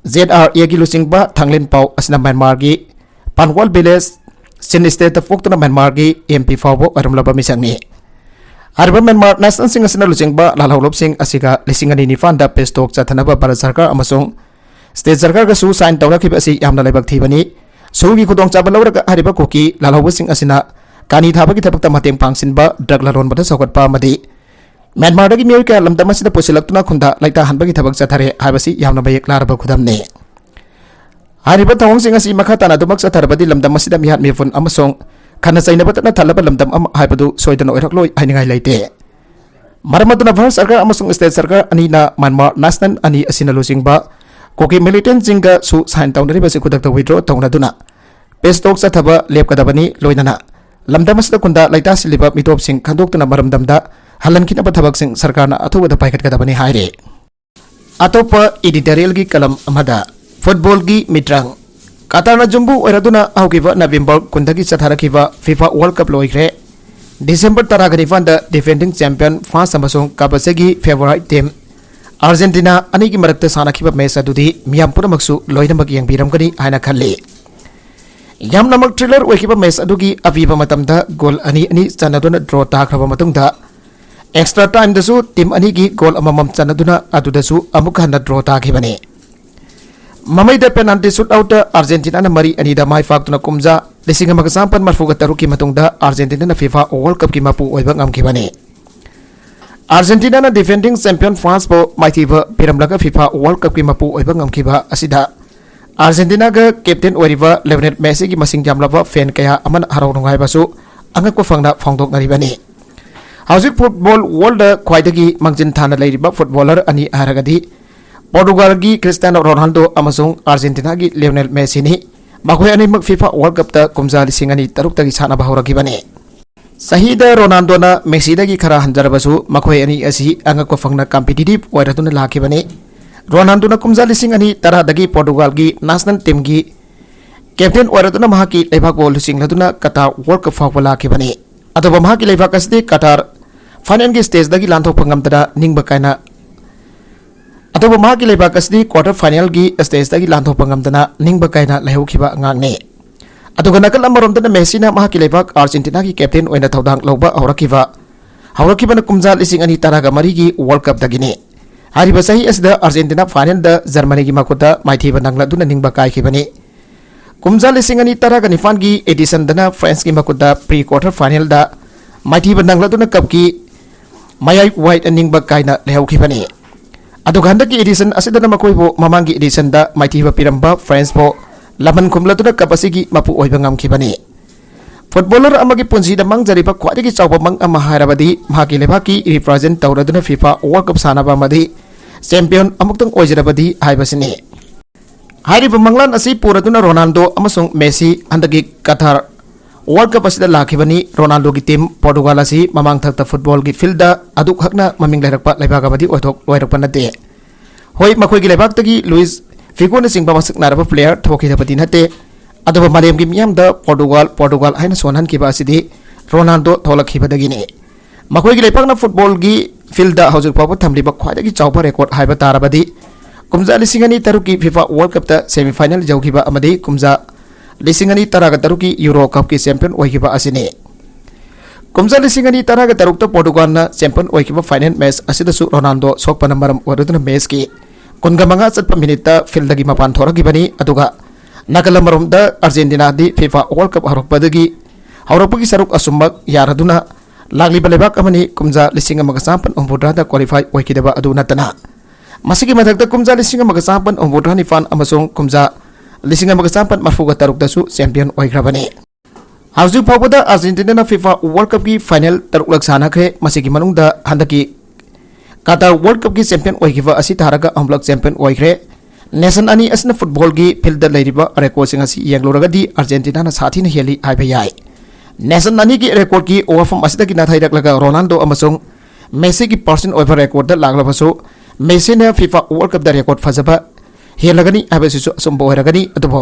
ꯖꯦꯗ ꯑꯥꯔ ꯑꯦꯒꯤ ꯂꯨꯆꯤꯡꯕ ꯊꯥꯡꯂꯤꯟ ꯄꯥꯎ ꯑꯁꯤꯅ ꯃ꯭ꯌꯥꯟꯃꯥꯔꯒꯤ ꯄꯥꯟꯋꯥꯜ ꯚꯤꯂꯦꯖ, ꯆꯤꯟ ꯁ꯭ꯇꯦꯠꯇ ꯄꯣꯛꯇꯨꯅ ꯃ꯭ꯌꯥꯟꯃꯥꯔꯒꯤ ꯑꯦꯝ ꯄꯤ ꯐꯥꯎꯕ ꯑꯣꯏꯔꯝꯂꯕ ꯃꯤꯁꯛꯅꯤ꯫ ꯍꯥꯏꯔꯤꯕ ꯃ꯭ꯌꯥꯟꯃꯥꯔ ꯅꯦꯁꯅꯦꯜꯁꯤꯡ ꯑꯁꯤꯅ ꯂꯨꯆꯤꯡꯕ ꯂꯥꯜꯍꯧꯂꯨꯞꯁꯤꯡ ꯑꯁꯤꯒ ꯂꯤꯁꯤꯡ ꯑꯅꯤ ꯅꯤꯄꯥꯟꯗ ꯄꯤꯁ ꯇꯣꯛ ꯆꯠꯊꯅꯕ ꯚꯥꯔꯠ ꯁꯔꯀꯥꯔ ꯑꯃꯁꯨꯡ ꯁ꯭ꯇꯦꯠ ꯁꯔꯀꯥꯔꯒꯁꯨ ꯁꯥꯏꯟ ꯇꯧꯅꯈꯤꯕ ꯑꯁꯤ ꯌꯥꯝꯅ ꯂꯥꯏꯕꯛ ꯊꯤꯕꯅꯤ꯫ ꯁꯨꯔꯨꯒꯤ ꯈꯨꯗꯣꯡꯆꯥꯕ ꯂꯧꯔꯒ ꯍꯥꯏꯔꯤꯕ ꯀꯨꯀꯤ ꯂꯥꯜꯍꯧꯕꯁꯤꯡ ꯑꯁꯤꯅ ꯀꯥꯅꯤ ꯊꯥꯕꯒꯤ ꯊꯕꯛꯇ ꯃꯇꯦꯡ ꯄꯥꯡꯁꯤꯟꯕ, ꯗ꯭ꯔꯒ ꯂꯂꯣꯟꯕꯗ ꯁꯧꯒꯠꯄ ꯑꯃꯗꯤ ꯃ꯭ꯌꯥꯟꯃꯥꯔꯗꯒꯤ ꯃꯤꯑꯣꯏ ꯀꯌꯥ ꯂꯝꯗꯝ ꯑꯁꯤꯗ ꯄꯨꯁꯤꯜꯂꯛꯇꯨꯅ ꯈꯨꯟꯗ ꯂꯩꯇꯥꯍꯟꯕꯒꯤ ꯊꯕꯛ ꯆꯠꯊꯔꯦ ꯍꯥꯏꯕꯁꯤ ꯌꯥꯝꯅ ꯃꯌꯦꯛ ꯂꯥꯔꯕ ꯈꯨꯗꯝꯅꯤ꯫ ꯍꯥꯏꯔꯤꯕ ꯊꯧꯑꯣꯡꯁꯤꯡ ꯑꯁꯤ ꯃꯈꯥ ꯇꯥꯅ ꯑꯗꯨꯃꯛ ꯆꯠꯊꯔꯕꯗꯤ ꯂꯝꯗꯝ ꯑꯁꯤꯗ ꯃꯤꯍꯥꯠ ꯃꯤꯄꯨꯟ ꯑꯃꯁꯨꯡ ꯈꯠꯅ ꯆꯩꯅꯕꯇꯅ ꯊꯜꯂꯕ ꯂꯝꯗꯝ ꯑꯃ ꯍꯥꯏꯕꯗꯨ ꯁꯣꯏꯗꯅ ꯑꯣꯏꯔꯛꯂꯣꯏ ꯍꯥꯏꯅꯤꯡꯉꯥꯏ ꯂꯩꯇꯦ꯫ ꯃꯔꯝ ꯑꯗꯨꯅ ꯚꯥꯔꯠ ꯁꯔꯀꯥꯔ ꯑꯃꯁꯨꯡ ꯁ꯭ꯇꯦꯠ ꯁꯔꯀꯥꯔ ꯑꯅꯤꯅ ꯃ꯭ꯌꯥꯟꯃꯥꯔ ꯅꯦꯁꯅꯦꯜ ꯑꯅꯤ ꯑꯁꯤꯅ ꯂꯨꯆꯤꯡꯕ ꯀꯨꯀꯤ ꯃꯤꯂꯤꯇꯦꯟꯠꯁꯤꯡꯒꯁꯨ ꯁꯥꯏꯟ ꯇꯧꯅꯔꯤꯕ ꯑꯁꯤ ꯈꯨꯗꯛꯇ ꯋꯤꯗ꯭ꯔꯣ ꯇꯧꯅꯗꯨꯅ ꯄꯤꯁ ꯇꯣꯛ ꯆꯠꯊꯕ ꯂꯦꯞꯀꯗꯕꯅꯤ꯫ ꯂꯣꯏꯅꯅ ꯂꯝꯗꯝ ꯑꯁꯤꯗ ꯈꯨꯟꯗꯥ ꯂꯩꯇꯥꯁꯤꯜꯂꯤꯕ ꯃꯤꯇꯣꯞꯁꯤꯡ ꯈꯟꯗꯣꯛꯇꯨꯅ ꯃꯔꯝꯗꯝꯗ ꯍꯜꯍꯟꯈꯤꯅꯕ ꯊꯕꯛꯁꯤꯡ ꯁꯔꯀꯥꯔꯅ ꯑꯊꯨꯕꯗ ꯄꯥꯏꯈꯠꯀꯗꯕꯅꯤ ꯍꯥꯏꯔꯤ꯫ ꯑꯇꯣꯞꯄ ꯏꯗꯤꯇꯣꯔꯤꯌꯦꯜꯒꯤ ꯀꯂꯝ ꯑꯃꯗ ꯐꯨꯠꯕꯣꯜꯒꯤ ꯃꯤꯇ꯭ꯔꯪ꯫ ꯀꯇꯥꯔꯅ ꯌꯨꯝꯕꯨ ꯑꯣꯏꯔꯗꯨꯅ ꯍꯧꯈꯤꯕ ꯅꯕꯦꯝꯕꯔ ꯀꯨꯟꯗꯒꯤ ꯆꯠꯊꯔꯛꯈꯤꯕ ꯐꯤꯐꯥ ꯋꯥꯔꯜꯗ ꯀꯞ ꯂꯣꯏꯈ꯭ꯔꯦ꯫ ꯗꯤꯁꯦꯝꯕꯔ ꯇꯔꯥꯒ ꯅꯤꯄꯥꯟꯗ ꯗꯤꯐꯦꯟꯗꯤꯡ ꯆꯦꯝꯄꯤꯌꯟ ꯐ꯭ꯔꯥꯟꯁ ꯑꯃꯁꯨꯡ ꯀꯥꯄꯁꯦꯒꯤ ꯐꯦꯚꯣꯔꯥꯏꯠ ꯇꯤꯝ ꯑꯥꯔꯖꯦꯟꯇꯤꯅꯥ ꯑꯅꯤꯒꯤ ꯃꯔꯛꯇ ꯁꯥꯟꯅꯈꯤꯕ ꯃꯦꯆ ꯑꯗꯨꯗꯤ ꯃꯤꯌꯥꯝ ꯄꯨꯝꯅꯃꯛꯁꯨ ꯂꯣꯏꯅꯃꯛ ꯌꯦꯡꯕꯤꯔꯝꯒꯅꯤ ꯍꯥꯏꯅ ꯈꯜꯂꯤ꯫ ꯌꯥꯝꯅꯃꯛ ꯊ꯭ꯔꯤꯂꯔ ꯑꯣꯏꯈꯤꯕ ꯃꯦꯆ ꯑꯗꯨꯒꯤ ꯑꯄꯤꯕ ꯃꯇꯝꯗ ꯒꯣꯜ ꯑꯅꯤ ꯑꯅꯤ ꯆꯟꯅꯗꯨꯅ ꯗ꯭ꯔꯣ ꯇꯥꯈ꯭ꯔꯕ ꯃꯇꯨꯡꯗ, ꯑꯦꯛꯁꯇ꯭ꯔꯥ ꯇꯥꯏꯝꯗꯁꯨ ꯇꯤꯝ ꯑꯅꯤꯒꯤ ꯒꯣꯜ ꯑꯃꯃꯝ ꯆꯟꯅꯗꯨꯅ ꯑꯗꯨꯗꯁꯨ ꯑꯃꯨꯛ ꯍꯟꯅ ꯗ꯭ꯔꯣ ꯇꯥꯈꯤꯕꯅꯤ꯫ ꯃꯃꯩꯗ ꯄꯦꯅꯥꯜꯇꯤ ꯁꯨꯠ ꯑꯥꯎꯠꯇ ꯑꯥꯔꯖꯦꯟꯇꯤꯅꯥꯅ ꯃꯔꯤ ꯑꯅꯤꯗ ꯃꯥꯏ ꯄꯥꯛꯇꯨꯅ ꯀꯨꯝꯖꯥ ꯂꯤꯁꯤꯡ ꯑꯃꯒ ꯆꯥꯃꯥꯄꯟ ꯃꯔꯤꯐꯨꯒ ꯇꯔꯨꯛꯀꯤ ꯃꯇꯨꯡꯗ ꯑꯥꯔꯖꯦꯟꯇꯤꯅꯥꯅ ꯐꯤꯐꯥ ꯋꯥꯔꯜꯗ ꯀꯞꯀꯤ ꯃꯄꯨ ꯑꯣꯏꯕ ꯉꯝꯈꯤꯕꯅꯤ꯫ ꯑꯥꯔꯖꯦꯟꯇꯤꯅꯥꯅ ꯗꯤꯐꯦꯟꯗꯤꯡ ꯆꯦꯝꯄꯤꯌꯟ ꯐ꯭ꯔꯥꯟꯁꯄꯨ ꯃꯥꯏꯊꯤꯕ ꯄꯤꯔꯝꯂꯒ ꯐꯤꯐꯥ ꯋꯥꯔꯜꯗ ꯀꯞꯀꯤ ꯃꯄꯨ ꯑꯣꯏꯕ ꯉꯝꯈꯤꯕ ꯑꯁꯤꯗ ꯑꯥꯔꯖꯦꯟꯇꯤꯅꯥꯒ ꯀꯦꯞꯇꯦꯟ ꯑꯣꯏꯔꯤꯕ ꯂꯤꯑꯣꯅꯦꯜ ꯃꯦꯁꯤꯒꯤ ꯃꯁꯤꯡ ꯌꯥꯝꯂꯕ ꯐꯦꯟ ꯀꯌꯥ ꯑꯃꯅ ꯍꯔꯥꯎ ꯅꯨꯡꯉꯥꯏꯕꯁꯨ ꯑꯉꯛꯄ ꯐꯪꯅ ꯐꯣꯡꯗꯣꯛꯅꯔꯤꯕꯅꯤ꯫ ꯍꯧꯖꯤꯛ ꯐꯨꯠꯕꯣꯜ ꯋꯥꯔꯜꯗ ꯈ꯭ꯋꯥꯏꯗꯒꯤ ꯃꯥꯡꯖꯤꯟ ꯊꯥꯅ ꯂꯩꯔꯤꯕ ꯐꯨꯠꯕꯣꯂꯔ ꯑꯅꯤ ꯍꯥꯏꯔꯒꯗꯤ ꯄꯣꯔꯇꯨꯒꯥꯜꯒꯤ ꯀ꯭ꯔꯤꯁꯇꯤꯌꯥꯅꯣ ꯔꯣꯅꯥꯜꯗꯣ ꯑꯃꯁꯨꯡ ꯑꯥꯔꯖꯦꯟꯇꯤꯅꯥꯒꯤ ꯂꯤꯑꯣꯅꯦꯜ ꯃꯦꯁꯤꯅꯤ꯫ ꯃꯈꯣꯏ ꯑꯅꯤꯃꯛ ꯐꯤꯐꯥ ꯋꯥꯔꯜꯗ ꯀꯞꯇ ꯀꯨꯝꯖꯥ ꯂꯤꯁꯤꯡ ꯑꯅꯤ ꯇꯔꯨꯛꯇꯒꯤ ꯁꯥꯟꯅꯕ ꯍꯧꯔꯛꯈꯤꯕꯅꯤ꯫ ꯆꯍꯤꯗ ꯔꯣꯅꯥꯜꯗꯣꯅ ꯃꯦꯁꯤꯗꯒꯤ ꯈꯔ ꯍꯟꯖꯔꯕꯁꯨ, ꯃꯈꯣꯏ ꯑꯅꯤ ꯑꯁꯤ ꯑꯉꯛꯄ ꯐꯪꯅ ꯀꯝꯄꯤꯇꯤꯇꯤꯚ ꯑꯣꯏꯔꯗꯨꯅ ꯂꯥꯛꯈꯤꯕꯅꯤ꯫ ꯔꯣꯅꯥꯜꯗꯣꯅ ꯀꯨꯝꯖꯥ ꯂꯤꯁꯤꯡ ꯑꯅꯤ ꯇꯔꯥꯗꯒꯤ ꯄꯣꯔꯇꯨꯒꯥꯜꯒꯤ ꯅꯦꯁꯅꯦꯜ ꯇꯤꯝꯒꯤ ꯀꯦꯞꯇꯦꯟ ꯑꯣꯏꯔꯗꯨꯅ ꯃꯍꯥꯛꯀꯤ ꯂꯩꯕꯥꯛꯄꯨ ꯂꯨꯆꯤꯡꯂꯗꯨꯅ ꯀꯇꯥꯔ ꯋꯥꯔꯜꯗ ꯀꯞ ꯐꯥꯎꯕ ꯂꯥꯛꯈꯤꯕꯅꯤ꯫ ꯑꯗꯨꯕꯨ ꯃꯍꯥꯛꯀꯤ ꯂꯩꯕꯥꯛ ꯑꯁꯤꯗꯤ ꯀꯇꯥꯔ ꯐꯥꯏꯅꯦꯜꯒꯤ ꯁ꯭ꯇꯦꯖꯇꯒꯤ ꯂꯥꯟꯊꯣꯛꯄ ꯉꯝꯗꯅ ꯅꯤꯡꯕ ꯀꯥꯏꯅ ꯑꯗꯨꯕꯨ ꯃꯍꯥꯛꯀꯤ ꯂꯩꯕꯥꯛ ꯑꯁꯤꯗꯤ quarter finalꯒꯤ stageꯇꯒꯤ ꯂꯥꯟꯊꯣꯛꯄ ꯉꯝꯗꯅ ꯅꯤꯡꯕ ꯀꯥꯏꯅ ꯂꯩꯍꯧꯈꯤꯕ ꯑꯉꯥꯛꯅꯤ꯫ ꯑꯗꯨꯒ ꯅꯥꯀꯜ ꯑꯃꯔꯣꯝꯗꯅ ꯃꯦꯁꯤꯅ ꯃꯍꯥꯛꯀꯤ ꯂꯩꯕꯥꯛ ꯑꯥꯔꯖꯦꯟꯇꯤꯅꯥꯒꯤ captain ꯑꯣꯏꯅ ꯊꯧꯗꯥꯡ ꯂꯧꯕ ꯍꯧꯔꯛꯈꯤꯕ ꯍꯧꯔꯛꯈꯤꯕꯅ ꯀꯨꯝꯖꯥ ꯂꯤꯁꯤꯡ ꯑꯅꯤ ꯇꯔꯥꯒ ꯃꯔꯤꯒꯤ World Cupꯇꯒꯤꯅꯤ꯫ ꯍꯥꯏꯔꯤꯕ ꯆꯍꯤ ꯑꯁꯤꯗ ꯑꯥꯔꯖꯦꯟꯇꯤꯅꯥ finalꯗ ꯖꯔꯃꯅꯤꯒꯤ ꯃꯈꯨꯠꯇ ꯃꯥꯏꯊꯤꯕ ꯅꯪꯂꯗꯨꯅ ꯅꯤꯡꯕ ꯀꯥꯏꯈꯤꯕꯅꯤ꯫ ꯀꯨꯝꯖꯥ ꯂꯤꯁꯤꯡ ꯑꯅꯤ ꯇꯔꯥꯒ ꯅꯤꯄꯥꯟꯒꯤ editionꯗꯅ Franceꯀꯤ ꯃꯈꯨꯠꯇ pre quarter finalꯗ ꯃꯥꯏꯊꯤꯕ ꯅꯪꯂꯗꯨꯅ cupꯀꯤ ꯃꯌꯥꯏ ꯋꯥꯏꯗ ꯅꯤꯡꯕ ꯀꯥꯏꯅ ꯂꯩꯍꯧꯈꯤꯕꯅꯤ꯫ ꯑꯗꯨꯒ ꯍꯟꯗꯛꯀꯤ edition ꯑꯁꯤꯗꯅ ꯃꯈꯣꯏꯕꯨ ꯃꯃꯥꯡꯒꯤ editionꯗ ꯃꯥꯏꯊꯤꯕ ꯄꯤꯔꯝꯕ Franceꯕꯨ ꯂꯃꯟ ꯈꯨꯝꯂꯗꯨꯅ cup ꯑꯁꯤꯒꯤ ꯃꯄꯨ ꯑꯣꯏꯕ ꯉꯝꯈꯤꯕꯅꯤ꯫ Footballer ꯑꯃꯒꯤ ꯄꯨꯟꯁꯤꯗ ꯃꯪꯖꯔꯤꯕ ꯈ꯭ꯋꯥꯏꯗꯒꯤ ꯆꯥꯎꯕ ꯃꯪ ꯑꯃ ꯍꯥꯏꯔꯕꯗꯤ ꯃꯍꯥꯛꯀꯤ ꯂꯩꯕꯥꯛꯀꯤ represent ꯇꯧꯔꯗꯨꯅ FIFA World Cup ꯁꯥꯟꯅꯕ ꯑꯃꯗꯤ champion ꯑꯃꯨꯛꯇꯪ ꯑꯣꯏꯖꯔꯕꯗꯤ ꯍꯥꯏꯕꯁꯤꯅꯤ꯫ ꯍꯥꯏꯔꯤꯕ ꯃꯪꯂꯥꯟ ꯑꯁꯤ ꯄꯨꯔꯗꯨꯅ ꯔꯣꯅꯥꯜꯗꯣ ꯑꯃꯁꯨꯡ ꯃꯦꯁꯤ ꯍꯟꯗꯛꯀꯤ ꯀꯇꯥꯔ World Cup ꯑꯁꯤꯗ ꯂꯥꯛꯈꯤꯕꯅꯤ꯫ ꯔꯣꯅꯥꯜꯗꯣꯒꯤ team ꯄꯣꯔꯇꯨꯒꯥꯜ ꯑꯁꯤ ꯃꯃꯥꯡ ꯊꯛꯇ footballꯒꯤ fieldꯗ ꯑꯗꯨꯛ ꯍꯛꯅ ꯃꯃꯤꯡ ꯂꯩꯔꯛꯄ ꯂꯩꯕꯥꯛ ꯑꯃꯗꯤ ꯑꯣꯏꯊꯣꯛ ꯂꯣꯏꯔꯛꯄ ꯅꯠꯇꯦ꯫ ꯍꯣꯏ, ꯃꯈꯣꯏꯒꯤ ꯂꯩꯕꯥꯛꯇꯒꯤ ꯂꯨꯏꯁ ꯐꯤꯒꯣꯅꯆꯤꯡꯕ ꯃꯁꯛ ꯅꯥꯏꯔꯕ player ꯊꯣꯛꯈꯤꯗꯕꯗꯤ ꯅꯠꯇꯦ, ꯑꯗꯨꯕꯨ ꯃꯥꯂꯦꯝꯒꯤ ꯃꯤꯌꯥꯝꯗ ꯄꯣꯔꯇꯨꯒꯥꯜ, ꯄꯣꯔꯇꯨꯒꯥꯜ ꯍꯥꯏꯅ ꯁꯣꯟꯍꯟꯈꯤꯕ ꯑꯁꯤꯗꯤ ꯔꯣꯅꯥꯜꯗꯣ ꯊꯣꯛꯂꯛꯈꯤꯕꯗꯒꯤꯅꯤ꯫ ꯃꯈꯣꯏꯒꯤ ꯂꯩꯄꯥꯛꯅ footballꯒꯤ fieldꯗ ꯍꯧꯖꯤꯛ ꯐꯥꯎꯕ ꯊꯝꯂꯤꯕ ꯈ꯭ꯋꯥꯏꯗꯒꯤ ꯆꯥꯎꯕ record ꯍꯥꯏꯕ ꯇꯥꯔꯕꯗꯤ ꯀꯨꯝꯖꯥ ꯂꯤꯁꯤꯡ ꯑꯅꯤ ꯇꯔꯨꯛꯀꯤ FIFA World Cupꯇ semi final ꯌꯧꯈꯤꯕ ꯑꯃꯗꯤ ꯀꯨꯝꯖꯥ ꯂꯤꯁꯤꯡ ꯑꯅꯤ ꯇꯔꯥꯒ ꯇꯔꯨꯛꯀꯤ Euro Cupꯀꯤ champion ꯑꯣꯏꯈꯤꯕ ꯑꯁꯤꯅꯤ꯫ ꯀꯨꯝꯖꯥ ꯂꯤꯁꯤꯡ ꯑꯅꯤ ꯇꯔꯥꯒ ꯇꯔꯨꯛꯇ ꯄꯣꯔꯇꯨꯒꯥꯜꯅ champion ꯑꯣꯏꯈꯤꯕ final match ꯑꯁꯤꯗꯁꯨ ꯔꯣꯅꯥꯜꯗꯣ ꯁꯣꯛꯄꯅ ꯃꯔꯝ ꯑꯣꯏꯔꯗꯨꯅ matchꯀꯤ ꯀꯨꯟꯒ ꯃꯉꯥ ꯆꯠꯄ minuteꯇ fieldꯗꯒꯤ ꯃꯄꯥꯟ ꯊꯣꯔꯛꯈꯤꯕꯅꯤ꯫ ꯑꯗꯨꯒ ꯅꯥꯀꯜ ꯑꯃꯔꯣꯝꯗ ꯑꯥꯔꯖꯦꯟꯇꯤꯅꯥꯗꯤ FIFA World Cup ꯍꯧꯔꯛꯄꯗꯒꯤ ꯍꯧꯔꯛꯄꯒꯤ ꯁꯔꯨꯛ ꯑꯁꯨꯝꯃꯛ ꯌꯥꯔꯗꯨꯅ ꯂꯥꯛꯂꯤꯕ ꯂꯩꯕꯥꯛ ꯑꯃꯅꯤ꯫ ꯀꯨꯝꯖꯥ ꯂꯤꯁꯤꯡ ꯑꯃꯒ ꯆꯥꯃꯥꯄꯟ ꯍꯨꯝꯐꯨꯇꯔꯥꯗ qualify ꯑꯣꯏꯈꯤꯗꯕ ꯑꯗꯨ ꯅꯠꯇꯅ ꯃꯁꯤꯒꯤ ꯃꯊꯛꯇ ꯀꯨꯝꯖꯥ ꯂꯤꯁꯤꯡ ꯑꯃꯒ ꯆꯥꯃꯥꯄꯟ ꯍꯨꯝꯐꯨꯇꯔꯥ ꯅꯤꯄꯥꯟ ꯑꯃꯁꯨꯡ ꯀꯨꯝꯖꯥ ꯂꯤꯁꯤꯡ ꯑꯃꯒ ꯆꯥꯃꯥꯄꯟ ꯃꯔꯤꯐꯨꯒ ꯇꯔꯨꯛꯇꯁꯨ champion ꯑꯣꯏꯈ꯭ꯔꯕꯅꯤ꯫ ꯍꯧꯖꯤꯛ ꯐꯥꯎꯕꯗ ꯑꯥꯔꯖꯦꯟꯇꯤꯅꯥꯅ FIFA World Cupꯀꯤ final ꯇꯔꯨꯛꯂꯛ ꯁꯥꯟꯅꯈ꯭ꯔꯦ꯫ ꯃꯁꯤꯒꯤ ꯃꯅꯨꯡꯗ ꯍꯟꯗꯛꯀꯤ ꯀꯇꯥꯔ World Cupꯀꯤ champion ꯑꯣꯏꯈꯤꯕ ꯑꯁꯤ ꯊꯥꯔꯒ ꯑꯍꯨꯝꯂꯛ champion ꯑꯣꯏꯈ꯭ꯔꯦ꯫ Nation ꯑꯅꯤ ꯑꯁꯤꯅ footballꯒꯤ fieldꯗ ꯂꯩꯔꯤꯕ recordꯁꯤꯡ ꯑꯁꯤ ꯌꯦꯡꯂꯨꯔꯒꯗꯤ ꯑꯥꯔꯖꯦꯟꯇꯤꯅꯥꯅ ꯁꯥꯊꯤꯅ ꯍꯦꯜꯂꯤ ꯍꯥꯏꯕ ꯌꯥꯏ꯫ Nation ꯑꯅꯤꯒꯤ recordꯀꯤ ꯋꯥꯐꯝ ꯑꯁꯤꯗꯒꯤ ꯅꯥꯊꯩꯔꯛꯂꯒ ꯔꯣꯅꯥꯜꯗꯣ ꯑꯃꯁꯨꯡ ꯃꯦꯁꯤꯒꯤ personal ꯑꯣꯏꯕ recordꯇ ꯂꯥꯛꯂꯕꯁꯨ ꯃꯦꯁꯤꯅ FIFA World Cupꯇ record ꯐꯖꯕ ꯍꯦꯜꯂꯒꯅꯤ ꯍꯥꯏꯕꯁꯤꯁꯨ ꯑꯆꯨꯝꯕ ꯑꯣꯏꯔꯒꯅꯤ꯫ ꯑꯗꯨꯕꯨ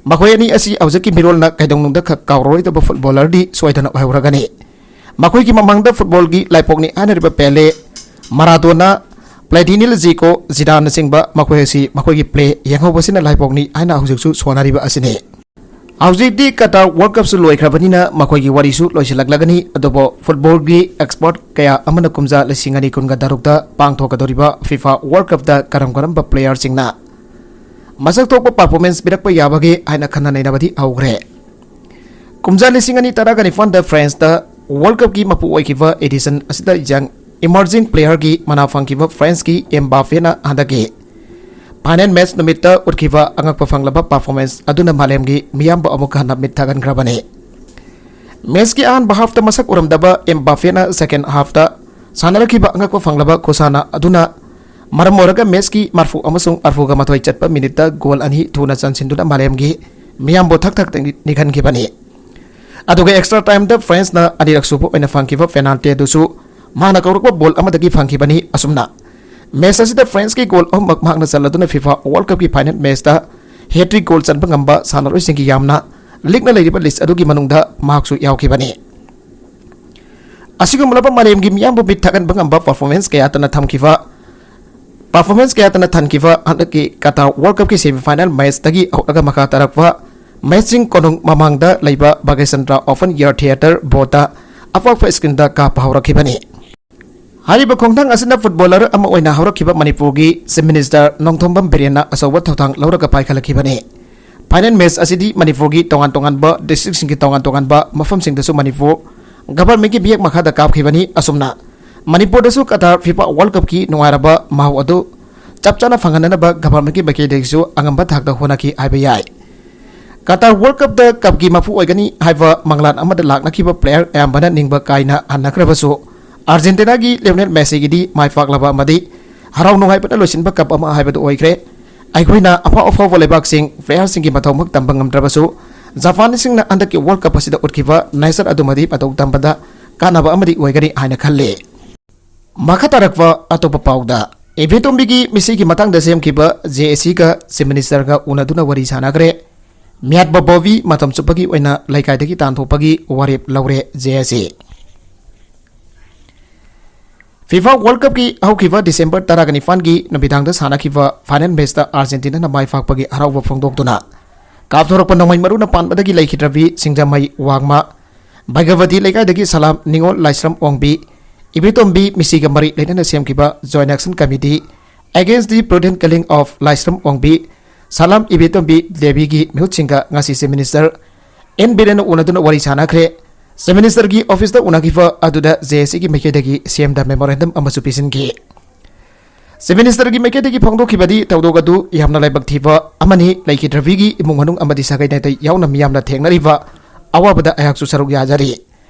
ꯃꯈꯣꯏ ꯑꯅꯤ ꯑꯁꯤ ꯍꯧꯖꯤꯛꯀꯤ ꯃꯤꯔꯣꯜꯅ ꯀꯩꯗꯧꯅꯨꯡꯗ ꯈꯛ ꯀꯥꯎꯔꯔꯣꯏꯗꯕ footballerꯗꯤ ꯁꯣꯏꯗꯅ ꯑꯣꯏꯍꯧꯔꯒꯅꯤ꯫ ꯃꯈꯣꯏꯒꯤ ꯃꯃꯥꯡꯗ footballꯒꯤ ꯂꯥꯏꯄꯣꯛꯅꯤ ꯍꯥꯏꯅꯔꯤꯕ ꯄꯦꯂꯦ, ꯃꯔꯥꯗꯣꯅꯥ, ꯄ꯭ꯂꯦꯇꯤꯅꯤ, ꯖꯤꯀꯣ, ꯖꯤꯗꯥꯟꯅꯆꯤꯡꯕ ꯃꯈꯣꯏ ꯑꯁꯤ ꯃꯈꯣꯏꯒꯤ ꯄ꯭ꯂꯦ ꯌꯦꯡꯍꯧꯕꯁꯤꯅ ꯂꯥꯏꯕꯛꯅꯤ ꯍꯥꯏꯅ ꯍꯧꯖꯤꯛꯁꯨ ꯁꯣꯟꯅꯔꯤꯕ ꯑꯁꯤꯅꯤ꯫ ꯍꯧꯖꯤꯛꯇꯤ ꯀꯇꯥꯔ ꯋꯥꯔꯜ ꯀꯞꯁꯨ ꯂꯣꯏꯈ꯭ꯔꯕꯅꯤꯅ ꯃꯈꯣꯏꯒꯤ ꯋꯥꯔꯤꯁꯨ ꯂꯣꯏꯁꯤꯜꯂꯛꯂꯒꯅꯤ꯫ ꯑꯗꯨꯕꯨ ꯐꯨꯠꯕꯣꯜꯒꯤ ꯑꯦꯛꯁꯄꯔꯠ ꯀꯌꯥ ꯑꯃꯅ ꯀꯨꯝꯖꯥ ꯂꯤꯁꯤꯡ ꯑꯅꯤ ꯀꯨꯟꯒ ꯇꯔꯨꯛꯇ ꯄꯥꯡꯊꯣꯛꯀꯗꯧꯔꯤꯕ ꯐꯤꯐꯥ ꯋꯥꯔꯜ ꯀꯞꯇ ꯀꯔꯝ ꯀꯔꯝꯕ ꯄ꯭ꯂꯦꯌꯔꯁꯤꯡꯅ ꯃꯁꯛ ꯊꯣꯛꯄ ꯄꯔꯐꯣꯔꯃꯦꯟꯁ ꯄꯤꯔꯛꯄ ꯌꯥꯕꯒꯦ ꯍꯥꯏꯅ ꯈꯟꯅ ꯅꯩꯅꯕꯗꯤ ꯍꯧꯈ꯭ꯔꯦ꯫ ꯀꯨꯝꯖꯥ ꯂꯤꯁꯤꯡ ꯑꯅꯤ ꯇꯔꯥꯒ ꯅꯤꯄꯥꯟꯗ ꯐ꯭ꯔꯦꯟꯁꯇ ꯋꯥꯔꯜ ꯀꯞꯀꯤ ꯃꯄꯨ ꯑꯣꯏꯈꯤꯕ ꯑꯦꯗꯤꯁꯟ ꯑꯁꯤꯗ ꯌꯪ ꯏꯃꯔꯖꯤꯡ ꯄ꯭ꯂꯦꯌꯔꯒꯤ ꯃꯅꯥ ꯐꯪꯈꯤꯕ ꯐ꯭ꯔꯦꯟꯁꯀꯤ ꯑꯦꯝꯕꯥꯄꯦꯅ ꯍꯟꯗꯛꯀꯤ ꯐꯥꯏꯅꯦꯜ ꯃꯦꯆ ꯅꯨꯃꯤꯠꯇ ꯎꯠꯈꯤꯕ ꯑꯉꯛꯄ ꯐꯪꯂꯕ ꯄꯔꯐꯣꯔꯃꯦꯟꯁ ꯑꯗꯨꯅ ꯃꯥꯂꯦꯝꯒꯤ ꯃꯤꯌꯥꯝꯕꯨ ꯑꯃꯨꯛ ꯍꯟꯅ ꯃꯤꯠ ꯊꯛꯍꯟꯈ꯭ꯔꯕꯅꯤ꯫ ꯃꯦꯆꯀꯤ ꯑꯍꯥꯟꯕ ꯍꯥꯐꯇ ꯃꯁꯛ ꯎꯔꯝꯗꯕ ꯑꯦꯝꯕꯥꯄꯦꯅ ꯁꯦꯀꯦꯟ ꯍꯥꯐꯇ ꯁꯥꯟꯅꯔꯛꯈꯤꯕ ꯑꯉꯛꯄ ꯐꯪꯂꯕ ꯈꯨꯁꯥꯟꯅ ꯑꯗꯨꯅ ꯃꯔꯝ ꯑꯣꯏꯔꯒ ꯃꯦꯆꯀꯤ ꯃꯔꯐꯨ ꯑꯃꯁꯨꯡ ꯑꯔꯐꯨꯒ ꯃꯥꯊꯣꯏ ꯆꯠꯄ ꯃꯤꯅꯤꯠꯇ ꯒꯣꯜ ꯑꯅꯤ ꯊꯨꯅ ꯆꯟꯁꯤꯟꯗꯨꯅ ꯃꯥꯂꯦꯝꯒꯤ ꯃꯤꯌꯥꯝꯕꯨ ꯊꯛ ꯊꯛ ꯅꯤꯛꯍꯟꯈꯤꯕꯅꯤ꯫ ꯑꯗꯨꯒ ꯑꯦꯛꯁꯇ꯭ꯔꯥ ꯇꯥꯏꯝꯗ ꯐ꯭ꯔꯦꯟꯁꯅ ꯑꯅꯤꯔꯛ ꯁꯨꯕ ꯑꯣꯏꯅ ꯐꯪꯈꯤꯕ ꯄꯦꯅꯥꯜꯇꯤ ꯑꯗꯨꯁꯨ ꯃꯍꯥꯛꯅ ꯀꯧꯔꯛꯄ ꯕꯣꯜ ꯑꯃꯗꯒꯤ ꯐꯪꯈꯤꯕꯅꯤ꯫ ꯑꯁꯨꯝꯅ ꯃꯦꯆ ꯑꯁꯤꯗ ꯐ꯭ꯔꯦꯟꯁꯀꯤ ꯒꯣꯜ ꯑꯍꯨꯝꯃꯛ ꯃꯍꯥꯛꯅ ꯆꯜꯂꯗꯨꯅ ꯐꯤꯐꯥ ꯋꯥꯔꯜ ꯀꯞꯀꯤ ꯐꯥꯏꯅꯦꯜ ꯃꯦꯆꯇ ꯍꯦꯇ꯭ꯔꯤꯛ ꯒꯣꯜ ꯆꯟꯕ ꯉꯝꯕ ꯁꯥꯟꯅꯔꯣꯏꯁꯤꯡꯒꯤ ꯌꯥꯝꯅ ꯂꯤꯛꯅ ꯂꯩꯔꯤꯕ ꯂꯤꯁ ꯑꯗꯨꯒꯤ ꯃꯅꯨꯡꯗ ꯃꯍꯥꯛꯁꯨ ꯌꯥꯎꯈꯤꯕꯅꯤ꯫ ꯑꯁꯤꯒꯨꯝꯂꯕ ꯃꯥꯂꯦꯝꯒꯤ ꯃꯤꯌꯥꯝꯕꯨ ꯃꯤꯠ ꯊꯛꯍꯟꯕ ꯉꯝꯕ ꯄꯔꯐꯣꯔꯃꯦꯟꯁ ꯀꯌꯥꯇꯅ ꯊꯝꯈꯤꯕ ꯄꯔꯐꯣꯔꯃꯦꯟꯁ ꯀꯌꯥꯇꯅ ꯊꯟꯈꯤꯕ ꯍꯟꯗꯛꯀꯤ ꯀꯇꯥꯔ ꯋꯥꯔꯜ ꯀꯞꯀꯤ ꯁꯦꯃꯤꯐꯥꯏꯅꯦꯜ ꯃꯦꯆꯇꯒꯤ ꯍꯧꯔꯒ ꯃꯈꯥ ꯇꯥꯔꯛꯄ ꯃꯦꯆꯁꯤꯡ ꯀꯣꯅꯨꯡ ꯃꯃꯥꯡꯗ ꯂꯩꯕ ꯚꯥꯒ꯭ꯌꯆꯟꯗ꯭ꯔ ꯑꯣꯄꯟ ꯏꯌꯔ ꯊꯤꯌꯦꯇꯔ ꯕꯣꯔꯗꯇ ꯑꯐꯥꯎꯕ ꯁ꯭ꯀ꯭ꯔꯤꯟꯗ ꯀꯥꯞꯄ ꯍꯧꯔꯛꯈꯤꯕꯅꯤ꯫ ꯍꯥꯏꯔꯤꯕ ꯈꯣꯡꯊꯥꯡ ꯑꯁꯤꯅ ꯐꯨꯠꯕꯣꯂꯔ ꯑꯃ ꯑꯣꯏꯅ ꯍꯧꯔꯛꯈꯤꯕ ꯃꯅꯤꯄꯨꯔꯒꯤ ꯆꯤꯐ ꯃꯤꯅꯤꯁꯇꯔ ꯅꯣꯡꯊꯣꯝꯕꯝ ꯕꯤꯔꯦꯟꯅ ꯑꯆꯧꯕ ꯊꯧꯗꯥꯡ ꯂꯧꯔꯒ ꯄꯥꯏꯈꯠꯂꯛꯈꯤꯕꯅꯤ꯫ ꯐꯥꯏꯅꯦꯜ ꯃꯦꯆ ꯑꯁꯤꯗꯤ ꯃꯅꯤꯄꯨꯔꯒꯤ ꯇꯣꯉꯥꯟ ꯇꯣꯉꯥꯟꯕ ꯗꯤꯁꯇ꯭ꯔꯤꯛꯁꯤꯡꯒꯤ ꯇꯣꯉꯥꯟ ꯇꯣꯉꯥꯟꯕ ꯃꯐꯝꯁꯤꯡꯗꯁꯨ ꯃꯅꯤꯄꯨꯔ ꯒꯚꯔꯟꯃꯦꯟꯠꯀꯤ ꯃꯤꯌꯦꯛ ꯃꯈꯥꯗ ꯀꯥꯞꯈꯤꯕꯅꯤ꯫ ꯑꯁꯨꯝꯅ ꯃꯅꯤꯄꯨꯔꯗꯁꯨ ꯀꯇꯥꯔ ꯐꯤꯐꯥ ꯋꯥꯔꯜ ꯀꯞꯀꯤ ꯅꯨꯡꯉꯥꯏꯔꯕ ꯃꯍꯥꯎ ꯑꯗꯨ ꯆꯞ ꯆꯥꯅ ꯐꯪꯍꯟꯅꯅꯕ ꯒꯚꯔꯟꯃꯦꯟꯠꯀꯤ ꯃꯥꯏꯀꯩꯗꯒꯤꯁꯨ ꯑꯉꯝꯕ ꯊꯥꯛꯇ ꯍꯣꯠꯅꯈꯤ ꯍꯥꯏꯕ ꯌꯥꯏ꯫ ꯀꯇꯥꯔ ꯋꯥꯔꯜ ꯀꯞꯇ ꯀꯞꯀꯤ ꯃꯄꯨ ꯑꯣꯏꯒꯅꯤ ꯍꯥꯏꯕ ꯃꯪꯂꯥꯟ ꯑꯃꯗ ꯂꯥꯛꯅꯈꯤꯕ ꯄ꯭ꯂꯦꯌꯔ ꯑꯌꯥꯝꯕꯅ ꯅꯤꯡꯕ ꯀꯥꯏꯅ ꯍꯟꯅꯈ꯭ꯔꯕꯁꯨ, ꯑꯥꯔꯖꯦꯟꯇꯤꯅꯥꯒꯤ ꯂꯤꯑꯣꯅꯦꯜ ꯃꯦꯁꯤꯒꯤꯗꯤ ꯃꯥꯏ ꯄꯥꯛꯂꯕ ꯑꯃꯗꯤ ꯍꯔꯥꯎ ꯅꯨꯡꯉꯥꯏꯕꯅ ꯂꯣꯏꯁꯤꯟꯕ ꯀꯞ ꯑꯃ ꯍꯥꯏꯕꯗꯨ ꯑꯣꯏꯈ꯭ꯔꯦ꯫ ꯑꯩꯈꯣꯏꯅ ꯑꯐꯥꯎ ꯑꯐꯥꯎꯕ ꯂꯩꯕꯥꯛꯁꯤꯡ ꯄ꯭ꯂꯦꯌꯔꯁꯤꯡꯒꯤ ꯃꯊꯧꯃꯛ ꯇꯝꯕ ꯉꯝꯗ꯭ꯔꯕꯁꯨ, ꯖꯄꯥꯟꯁꯤꯡꯅ ꯍꯟꯗꯛꯀꯤ ꯋꯥꯔꯜ ꯀꯞ ꯑꯁꯤꯗ ꯎꯠꯈꯤꯕ ꯅꯦꯆꯔ ꯑꯗꯨꯃꯗꯤ ꯃꯇꯧ ꯇꯝꯕꯗ ꯀꯥꯟꯅꯕ ꯑꯃꯗꯤ ꯑꯣꯏꯒꯅꯤ ꯍꯥꯏꯅ ꯈꯜꯂꯤ꯫ ꯃꯈꯥ ꯇꯥꯔꯛꯄ ꯑꯇꯣꯞꯄ ꯄꯥꯎꯗ, ꯏꯕꯦꯇꯣꯝꯕꯤꯒꯤ ꯃꯤꯁꯤꯒꯤ ꯃꯇꯥꯡꯗ ꯁꯦꯝꯈꯤꯕ ꯖꯦ ꯑꯦ ꯁꯤꯒ ꯆꯤꯐ ꯃꯤꯅꯤꯁꯇꯔꯒ ꯎꯅꯗꯨꯅ ꯋꯥꯔꯤ ꯁꯥꯟꯅꯈ꯭ꯔꯦ꯫ ꯃꯤꯌꯥꯠ ꯕꯣꯕꯣꯕꯤ ꯃꯇꯝ ꯆꯨꯞꯄꯒꯤ ꯑꯣꯏꯅ ꯂꯩꯀꯥꯏꯗꯒꯤ ꯇꯥꯟꯊꯣꯛꯄꯒꯤ ꯋꯥꯔꯦꯞ ꯂꯧꯔꯦ ꯖꯦ ꯑꯦ ꯁꯤ꯫ FIFA World Cupꯀꯤ ꯍꯧꯈꯤꯕ December ꯇꯔꯥꯒ ꯅꯤꯄꯥꯟꯒꯤ ꯅꯨꯃꯤꯗꯥꯡꯗ ꯁꯥꯟꯅꯈꯤꯕ final matchꯇ Argentinaꯅ ꯃꯥꯏ ꯄꯥꯛꯄꯒꯤ ꯍꯔꯥꯎꯕ ꯐꯣꯡꯗꯣꯛꯇꯨꯅ ꯀꯥꯞꯊꯣꯔꯛꯄ ꯅꯣꯡꯃꯩ ꯃꯔꯨꯅ ꯄꯥꯟꯕꯗꯒꯤ ꯂꯩꯈꯤꯗ꯭ꯔꯕꯤ ꯁꯤꯡꯖꯃꯩ ꯋꯥꯡꯃ ꯚꯒꯕꯇꯤ ꯂꯩꯀꯥꯏꯗꯒꯤ ꯁꯂꯥꯝ ꯅꯤꯉꯣꯜ ꯂꯥꯏꯁ꯭ꯔꯝ ꯑꯣꯡꯕꯤ ꯏꯕꯦꯇꯣꯝꯕꯤ ꯃꯤꯁꯤꯒ ꯃꯔꯤ ꯂꯩꯅꯅ ꯁꯦꯝꯈꯤꯕ Joint Action Committee Against the Brutal Killing of ꯂꯥꯏꯁ꯭ꯔꯝ ꯑꯣꯡꯕꯤ ꯁꯂꯥꯝ ꯏꯕꯦꯇꯣꯝꯕꯤ ꯗꯦꯕꯤꯒꯤ ꯃꯤꯍꯨꯠꯁꯤꯡꯒ ꯉꯁꯤ Chief Minister ꯑꯦꯟ ꯕꯤꯔꯦꯟꯅ ꯎꯅꯗꯨꯅ ꯋꯥꯔꯤ ꯁꯥꯟꯅꯈ꯭ꯔꯦ꯫ Chief Ministerꯒꯤ officeꯇ ꯎꯅꯈꯤꯕ ꯑꯗꯨꯗ JACꯒꯤ ꯃꯥꯏꯀꯩꯗꯒꯤ CMꯗ memorandum ꯑꯃꯁꯨ ꯄꯤꯁꯤꯟꯈꯤ꯫ Chief Ministerꯒꯤ ꯃꯥꯏꯀꯩꯗꯒꯤ ꯐꯣꯡꯗꯣꯛꯈꯤꯕꯗꯤ ꯊꯧꯗꯣꯛ ꯑꯗꯨ ꯌꯥꯝꯅ ꯂꯥꯏꯕꯛ ꯊꯤꯕ ꯑꯃꯅꯤ꯫ ꯂꯩꯈꯤꯗ꯭ꯔꯕꯤꯒꯤ ꯏꯃꯨꯡ ꯃꯅꯨꯡ ꯑꯃꯗꯤ ꯁꯥꯒꯩ ꯅꯥꯇꯩ ꯌꯥꯎꯅ ꯃꯤꯌꯥꯝꯅ ꯊꯦꯡꯅꯔꯤꯕ ꯑꯋꯥꯕꯗ ꯑꯩꯍꯥꯛꯁꯨ ꯁꯔꯨꯛ ꯌꯥꯖꯔꯤ꯫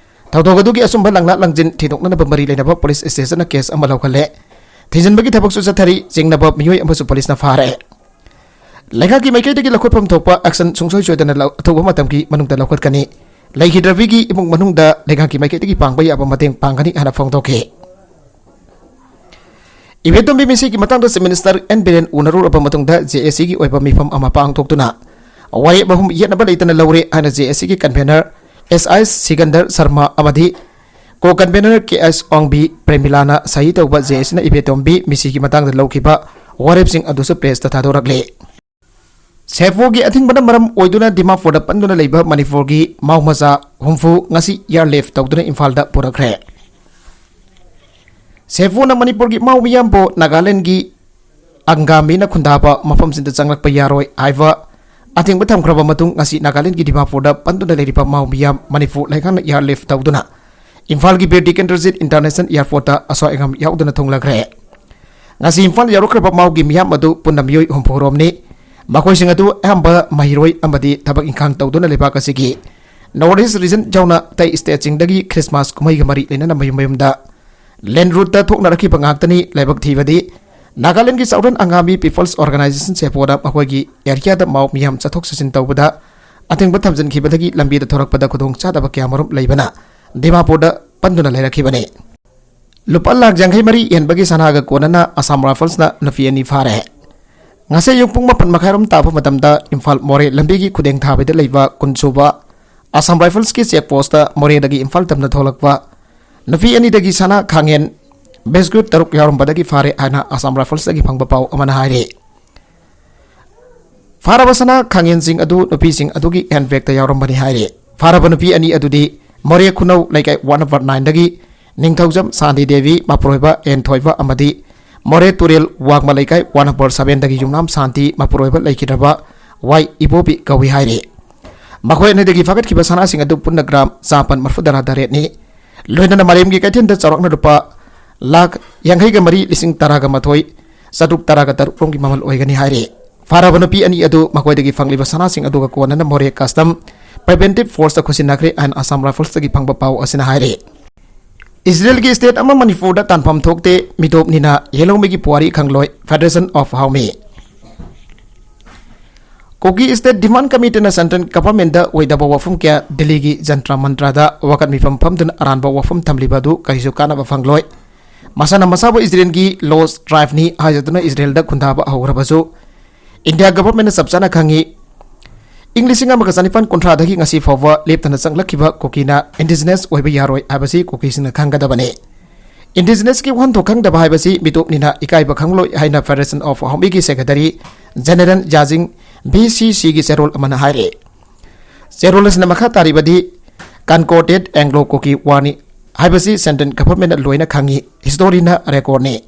ꯊꯧꯗꯣꯛ ꯑꯗꯨꯒꯤ ꯑꯆꯨꯝꯕ ꯂꯥꯡꯂꯥ ꯂꯥꯡꯖꯤꯟ ꯊꯤꯗꯣꯛꯅꯅꯕ ꯃꯔꯤ ꯂꯩꯅꯕ police stationꯅ case ꯑꯃ ꯂꯧꯈꯠꯂꯦ꯫ ꯊꯤꯖꯤꯟꯕꯒꯤ ꯊꯕꯛꯁꯨ ꯆꯠꯊꯔꯤ꯫ ꯆꯤꯡꯅꯕ ꯃꯤꯑꯣꯏ ꯑꯃꯁꯨ policeꯅ ꯐꯥꯔꯦ꯫ ꯂꯩꯉꯥꯛꯀꯤ ꯃꯥꯏꯀꯩꯗꯒꯤ ꯂꯧꯈꯠꯐꯝ ꯊꯣꯛꯄ action ꯁꯨꯡꯁꯣꯏ ꯁꯣꯏꯗꯅ ꯂꯧ-, ꯑꯊꯨꯕ ꯃꯇꯝꯒꯤ ꯃꯅꯨꯡꯗ ꯂꯧꯈꯠꯀꯅꯤ꯫ ꯂꯩꯈꯤꯗ꯭ꯔꯕꯤꯒꯤ ꯏꯃꯨꯡ ꯃꯅꯨꯡꯗ ꯂꯩꯉꯥꯛꯀꯤ ꯃꯥꯏꯀꯩꯗꯒꯤ ꯄꯥꯡꯕ ꯌꯥꯕ ꯃꯇꯦꯡ ꯄꯥꯡꯒꯅꯤ ꯍꯥꯏꯅ ꯐꯣꯡꯗꯣꯛꯈꯤ꯫ ꯏꯕꯦꯇꯣꯝꯕꯤ ꯃꯤꯁꯤꯒꯤ ꯃꯇꯥꯡꯗ Chief Minister ꯑꯦꯟ ꯕꯤꯔꯦꯟ ꯎꯅꯔꯨꯔꯕ ꯃꯇꯨꯡꯗ JACꯒꯤ ꯑꯣꯏꯕ ꯃꯤꯐꯝ ꯑꯃ ꯄꯥꯡꯊꯣꯛꯇꯨꯅ ꯋꯥꯔꯦꯞ ꯑꯍꯨꯝ ꯌꯦꯠꯅꯕ ꯂꯩꯇꯅ ꯂꯧꯔꯦ ꯍꯥꯏꯅ JACꯒꯤ convener S I Sikandar Sharma ꯑꯃꯗꯤ co-convener K S ꯑꯣꯡꯕꯤ ꯄ꯭ꯔꯦꯃꯤꯂꯥꯅ ꯁꯍꯤ ꯇꯧꯕ JACꯅ ꯏꯕꯦꯇꯣꯝꯕꯤ ꯃꯤꯁꯤꯒꯤ ꯃꯇꯥꯡꯗ ꯂꯧꯈꯤꯕ ꯋꯥꯔꯦꯞꯁꯤꯡ ꯑꯗꯨꯁꯨ pressꯇ ꯊꯥꯗꯣꯔꯛꯂꯤ꯫ ꯁꯦꯐꯣꯒꯤ ꯑꯊꯤꯡꯕꯅ ꯃꯔꯝ ꯑꯣꯏꯗꯨꯅ ꯗꯤꯃꯥꯄꯨꯔꯗ ꯄꯟꯗꯨꯅ ꯂꯩꯕ ꯃꯅꯤꯄꯨꯔꯒꯤ ꯃꯥꯎ ꯃꯆꯥ ꯍꯨꯝꯐꯨ ꯉꯁꯤ airlift ꯇꯧꯗꯨꯅ ꯏꯝꯐꯥꯜꯗ ꯄꯨꯔꯛꯈ꯭ꯔꯦ꯫ ꯁꯦꯐꯣꯅ ꯃꯅꯤꯄꯨꯔꯒꯤ ꯃꯥꯎ ꯃꯤꯌꯥꯝꯕꯨ ꯅꯥꯒꯥꯂꯦꯟꯗꯒꯤ ꯑꯪꯒꯥꯃꯤꯅ ꯈꯨꯟꯗꯥꯕ ꯃꯐꯝꯁꯤꯡꯗ ꯆꯪꯂꯛꯄ ꯌꯥꯔꯣꯏ ꯍꯥꯏꯕ ꯑꯊꯤꯡꯕ ꯊꯝꯈ꯭ꯔꯕ ꯃꯇꯨꯡ, ꯉꯁꯤ ꯅꯥꯒꯥꯂꯦꯟꯗꯒꯤ ꯗꯤꯃꯥꯄꯨꯔꯗ ꯄꯟꯗꯨꯅ ꯂꯩꯔꯤꯕ ꯃꯥꯎ ꯃꯤꯌꯥꯝ ꯃꯅꯤꯄꯨꯔ ꯂꯩꯉꯥꯛꯅ airlift ꯇꯧꯗꯨꯅ ꯏꯝꯐꯥꯜꯒꯤ ꯕꯤꯔ ꯇꯤꯀꯦꯟꯗ꯭ꯔꯖꯤꯠ International Airportꯇ ꯑꯁꯣꯏ ꯑꯉꯥꯝ ꯌꯥꯎꯗꯅ ꯊꯨꯡꯂꯈ꯭ꯔꯦ꯫ ꯉꯁꯤ ꯏꯝꯐꯥꯜ ꯌꯧꯔꯛꯈ꯭ꯔꯕ ꯃꯥꯎꯒꯤ ꯃꯤꯌꯥꯝ ꯑꯗꯨ ꯄꯨꯟꯅ ꯃꯤꯑꯣꯏ ꯍꯨꯝꯐꯨ ꯔꯣꯝꯅꯤ꯫ ꯃꯈꯣꯏꯁꯤꯡ ꯑꯗꯨ ꯑꯌꯥꯝꯕ ꯃꯍꯩꯔꯣꯏ ꯑꯃꯗꯤ ꯊꯕꯛ ꯏꯪꯈꯥꯡ ꯇꯧꯗꯨꯅ ꯂꯩꯕꯥꯛ ꯑꯁꯤꯒꯤ North East region ꯌꯥꯎꯅ ꯑꯇꯩ stateꯁꯤꯡꯗꯒꯤ Christmas ꯀꯨꯝꯍꯩꯒ ꯃꯔꯤ ꯂꯩꯅꯅ ꯃꯌꯨꯝ ꯃꯌꯨꯝꯗ land routeꯇ ꯊꯣꯛꯅꯔꯛꯈꯤꯕ ꯉꯥꯛꯇꯅꯤ꯫ ꯂꯥꯏꯕꯛ ꯊꯤꯕꯗꯤ ꯅꯥꯒꯥꯂꯦꯟꯗꯒꯤ ꯆꯥꯎꯔꯟ ꯑꯪꯒꯥꯃꯤ People's Organization ꯁꯦꯐꯣꯅ ꯃꯈꯣꯏꯒꯤ areaꯗ ꯃꯥꯎ ꯃꯤꯌꯥꯝ ꯆꯠꯊꯣꯛ ꯆꯠꯁꯤꯟ ꯇꯧꯕꯗ ꯑꯊꯤꯡꯕ ꯊꯝꯖꯤꯟꯈꯤꯕꯗꯒꯤ ꯂꯝꯕꯤꯗ ꯊꯣꯔꯛꯄꯗ ꯈꯨꯗꯣꯡꯆꯥꯗꯕ ꯀꯌꯥꯃꯔꯨꯝ ꯂꯩꯕꯅ ꯗꯤꯃꯥꯄꯨꯔꯗ ꯄꯟꯗꯨꯅ ꯂꯩꯔꯛꯈꯤꯕꯅꯤ꯫ ꯂꯨꯄꯥ ꯂꯥꯈ ꯌꯥꯡꯈꯩ ꯃꯔꯤ ꯌꯦꯟꯕꯒꯤ ꯁꯅꯥꯒ ꯀꯣꯟꯅꯅ Assam Riflesꯅ ꯅꯨꯄꯤ ꯑꯅꯤ ꯐꯥꯔꯦ꯫ ꯉꯁꯤ ꯑꯌꯨꯛ ꯄꯨꯡ ꯃꯥꯄꯟ ꯃꯈꯥꯏꯔꯣꯝ ꯇꯥꯕ ꯃꯇꯝꯗ ꯏꯝꯐꯥꯜ ꯃꯣꯔꯦ ꯂꯝꯕꯤꯒꯤ ꯈꯨꯗꯦꯡ ꯊꯥꯕꯤꯗ ꯂꯩꯕ ꯀꯨꯟꯁꯨꯕ Assam Riflesꯀꯤ check postꯇ ꯃꯣꯔꯦꯗꯒꯤ ꯏꯝꯐꯥꯜ ꯇꯝꯅ ꯊꯣꯛꯂꯛꯄ ꯅꯨꯄꯤ ꯑꯅꯤꯗꯒꯤ ꯁꯅꯥ ꯈꯥꯡꯉꯦꯟ ꯕꯤꯁꯀꯨꯠ ꯇꯔꯨꯛ ꯌꯥꯎꯔꯝꯕꯗꯒꯤ ꯐꯥꯔꯦ ꯍꯥꯏꯅ ꯑꯁꯥꯝ ꯔꯥꯏꯐꯜꯁꯇꯒꯤ ꯐꯪꯕ ꯄꯥꯎ ꯑꯃꯅ ꯍꯥꯏꯔꯤ꯫ ꯐꯥꯔꯕ ꯁꯅꯥ ꯈꯥꯡꯉꯦꯟꯁꯤꯡ ꯑꯗꯨ ꯅꯨꯄꯤꯁꯤꯡ ꯑꯗꯨꯒꯤ ꯍꯦꯟꯕꯦꯒꯇ ꯌꯥꯎꯔꯝꯕꯅꯤ ꯍꯥꯏꯔꯤ꯫ ꯐꯥꯔꯕ ꯅꯨꯄꯤ ꯑꯅꯤ ꯑꯗꯨꯗꯤ ꯃꯣꯔꯦ ꯈꯨꯅꯧ ꯂꯩꯀꯥꯏ ꯋꯥꯔꯗ ꯅꯝꯕꯔ ꯅꯥꯏꯟꯗꯒꯤ ꯅꯤꯡꯊꯧꯖꯝ ꯁꯥꯟꯇꯤ ꯗꯦꯕꯤ ꯃꯄꯨꯔꯣꯏꯕ ꯑꯦꯟ ꯊꯣꯏꯕ ꯑꯃꯗꯤ ꯃꯣꯔꯦ ꯇꯨꯔꯦꯜ ꯋꯥꯡꯃ ꯂꯩꯀꯥꯏ ꯋꯥꯔꯗ ꯅꯝꯕꯔ ꯁꯚꯦꯟꯗꯒꯤ ꯌꯨꯝꯅꯥꯝ ꯁꯥꯟꯇꯤ ꯃꯄꯨꯔꯣꯏꯕ ꯂꯩꯈꯤꯗ꯭ꯔꯕ ꯋꯥꯏ ꯏꯕꯣꯕꯤ ꯀꯧꯏ ꯍꯥꯏꯔꯤ꯫ ꯃꯈꯣꯏ ꯑꯅꯤꯗꯒꯤ ꯐꯥꯒꯠꯈꯤꯕ ꯁꯅꯥꯁꯤꯡ ꯑꯗꯨ ꯄꯨꯟꯅ ꯒ꯭ꯔꯥꯝ ꯆꯥꯃꯥꯄꯟ ꯃꯔꯤꯐꯨ ꯇꯔꯥ ꯇꯔꯦꯠꯅꯤ꯫ ꯂꯣꯏꯅꯅ ꯃꯥꯂꯦꯝꯒꯤ ꯀꯩꯊꯦꯜꯗ ꯆꯥꯎꯔꯥꯛꯅ ꯂꯨꯄꯥ ꯂꯥꯈ ꯌꯥꯡꯈꯩꯒ ꯃꯔꯤ ꯂꯤꯁꯤꯡ ꯇꯔꯥꯒ ꯃꯥꯊꯣꯏ ꯆꯥꯇ꯭ꯔꯨꯛ ꯇꯔꯥꯒ ꯇꯔꯨꯛ ꯔꯣꯝꯒꯤ ꯃꯃꯜ ꯑꯣꯏꯒꯅꯤ ꯍꯥꯏꯔꯤ꯫ ꯐꯥꯔꯕ ꯅꯨꯄꯤ ꯑꯅꯤ ꯑꯗꯨ ꯃꯈꯣꯏꯗꯒꯤ ꯐꯪꯂꯤꯕ ꯁꯅꯥꯁꯤꯡ ꯑꯗꯨꯒ ꯀꯣꯟꯅꯅ ꯃꯣꯔꯦ ꯀꯁꯇꯝ ꯄ꯭ꯔꯤꯚꯦꯟꯇꯤꯚ ꯐꯣꯔꯁꯇ ꯈꯨꯠꯁꯤꯟꯅꯈ꯭ꯔꯦ ꯍꯥꯏꯅ ꯑꯁꯥꯝ ꯔꯥꯏꯐꯜꯁꯇꯒꯤ ꯐꯪꯕ ꯄꯥꯎ ꯑꯁꯤꯅ ꯍꯥꯏꯔꯤ꯫ ꯏꯖꯔꯦꯜꯒꯤ ꯁ꯭ꯇꯦꯠ ꯑꯃ ꯃꯅꯤꯄꯨꯔꯗ ꯇꯥꯟꯐꯝ ꯊꯣꯛꯇꯦ, ꯃꯤꯇꯣꯞꯅꯤꯅ ꯌꯦꯜꯍꯧꯃꯤꯒꯤ ꯄꯨꯋꯥꯔꯤ ꯈꯪꯂꯣꯏ, federation of Haomee. Kuki state demand ꯀꯃꯤꯇꯤꯅ ꯁꯦꯟꯇ꯭ꯔꯦꯜ ꯒꯚꯔꯟꯃꯦꯟꯠꯇ ꯑꯣꯏꯗꯕ ꯋꯥꯐꯝ ꯀꯌꯥ ꯗꯤꯜꯂꯤꯒꯤ ꯖꯟꯇ꯭ꯔ ꯃꯟꯇ꯭ꯔꯗ ꯋꯥꯀꯠ ꯃꯤꯐꯝ ꯐꯝꯗꯨꯅ ꯑꯔꯥꯟꯕ ꯋꯥꯐꯝ ꯊꯝꯂꯤꯕ ꯑꯗꯨ ꯀꯔꯤꯁꯨ ꯀꯥꯟꯅꯕ ꯐꯪꯂꯣꯏ꯫ ꯃꯁꯥꯅ ꯃꯁꯥꯕꯨ ꯏꯖꯔꯦꯜꯒꯤ ꯂꯣꯁ ꯇ꯭ꯔꯥꯏꯕꯅꯤ ꯍꯥꯏꯖꯗꯨꯅ ꯏꯖꯔꯦꯜꯗ ꯈꯨꯟꯗꯥꯕ ꯍꯧꯈ꯭ꯔꯕꯁꯨ ꯏꯟꯗꯤꯌꯥ ꯒꯚꯔꯟꯃꯦꯟꯠꯅ ꯆꯞ ꯆꯥꯅ ꯈꯪꯏ꯫ ꯏꯪ ꯂꯤꯁꯤꯡ ꯑꯃꯒ ꯆꯅꯤꯄꯥꯟ ꯀꯨꯟꯊ꯭ꯔꯥꯗꯒꯤ ꯉꯁꯤ ꯐꯥꯎꯕ ꯂꯦꯞꯇꯅ ꯆꯪꯂꯛꯈꯤꯕ ꯀꯨꯀꯤꯅ ꯏꯟꯗꯤꯖꯤꯅꯁ ꯑꯣꯏꯕ ꯌꯥꯔꯣꯏ ꯍꯥꯏꯕꯁꯤ ꯀꯨꯀꯤꯁꯤꯡꯅ ꯈꯪꯒꯗꯕꯅꯤ꯫ ꯏꯟꯗꯤꯖꯤꯅꯁꯀꯤ ꯋꯥꯍꯟꯊꯣꯛ ꯈꯪꯗꯕ ꯍꯥꯏꯕꯁꯤ ꯃꯤꯇꯣꯞꯅꯤꯅ ꯏꯀꯥꯏꯕ ꯈꯪꯂꯣꯏ ꯍꯥꯏꯅ ꯐꯦꯗꯔꯦꯁꯟ ꯑꯣꯐ ꯍꯥꯎꯃꯤꯒꯤ secretary general Jajing V C ꯁꯤꯒꯤ ꯆꯦꯔꯣꯜ ꯑꯃꯅ ꯍꯥꯏꯔꯤ꯫ ꯆꯦꯔꯣꯜ ꯑꯁꯤꯅ ꯃꯈꯥ ꯇꯥꯔꯤꯕꯗꯤ, ꯀꯟꯀꯣꯔꯗꯦꯠ ꯑꯦꯡꯒ꯭ꯂꯣ ꯀꯨꯀꯤ ꯋꯥꯔꯅꯤ ꯍꯥꯏꯕꯁꯤ ꯁꯦꯟꯇ꯭ꯔꯦꯜ ꯒꯚꯔꯟꯃꯦꯟꯠꯅ ꯂꯣꯏꯅ ꯈꯪꯏ꯫ ꯍꯤꯁꯇꯣꯔꯤꯅ ꯔꯦꯀꯣꯔꯗꯅꯤ꯫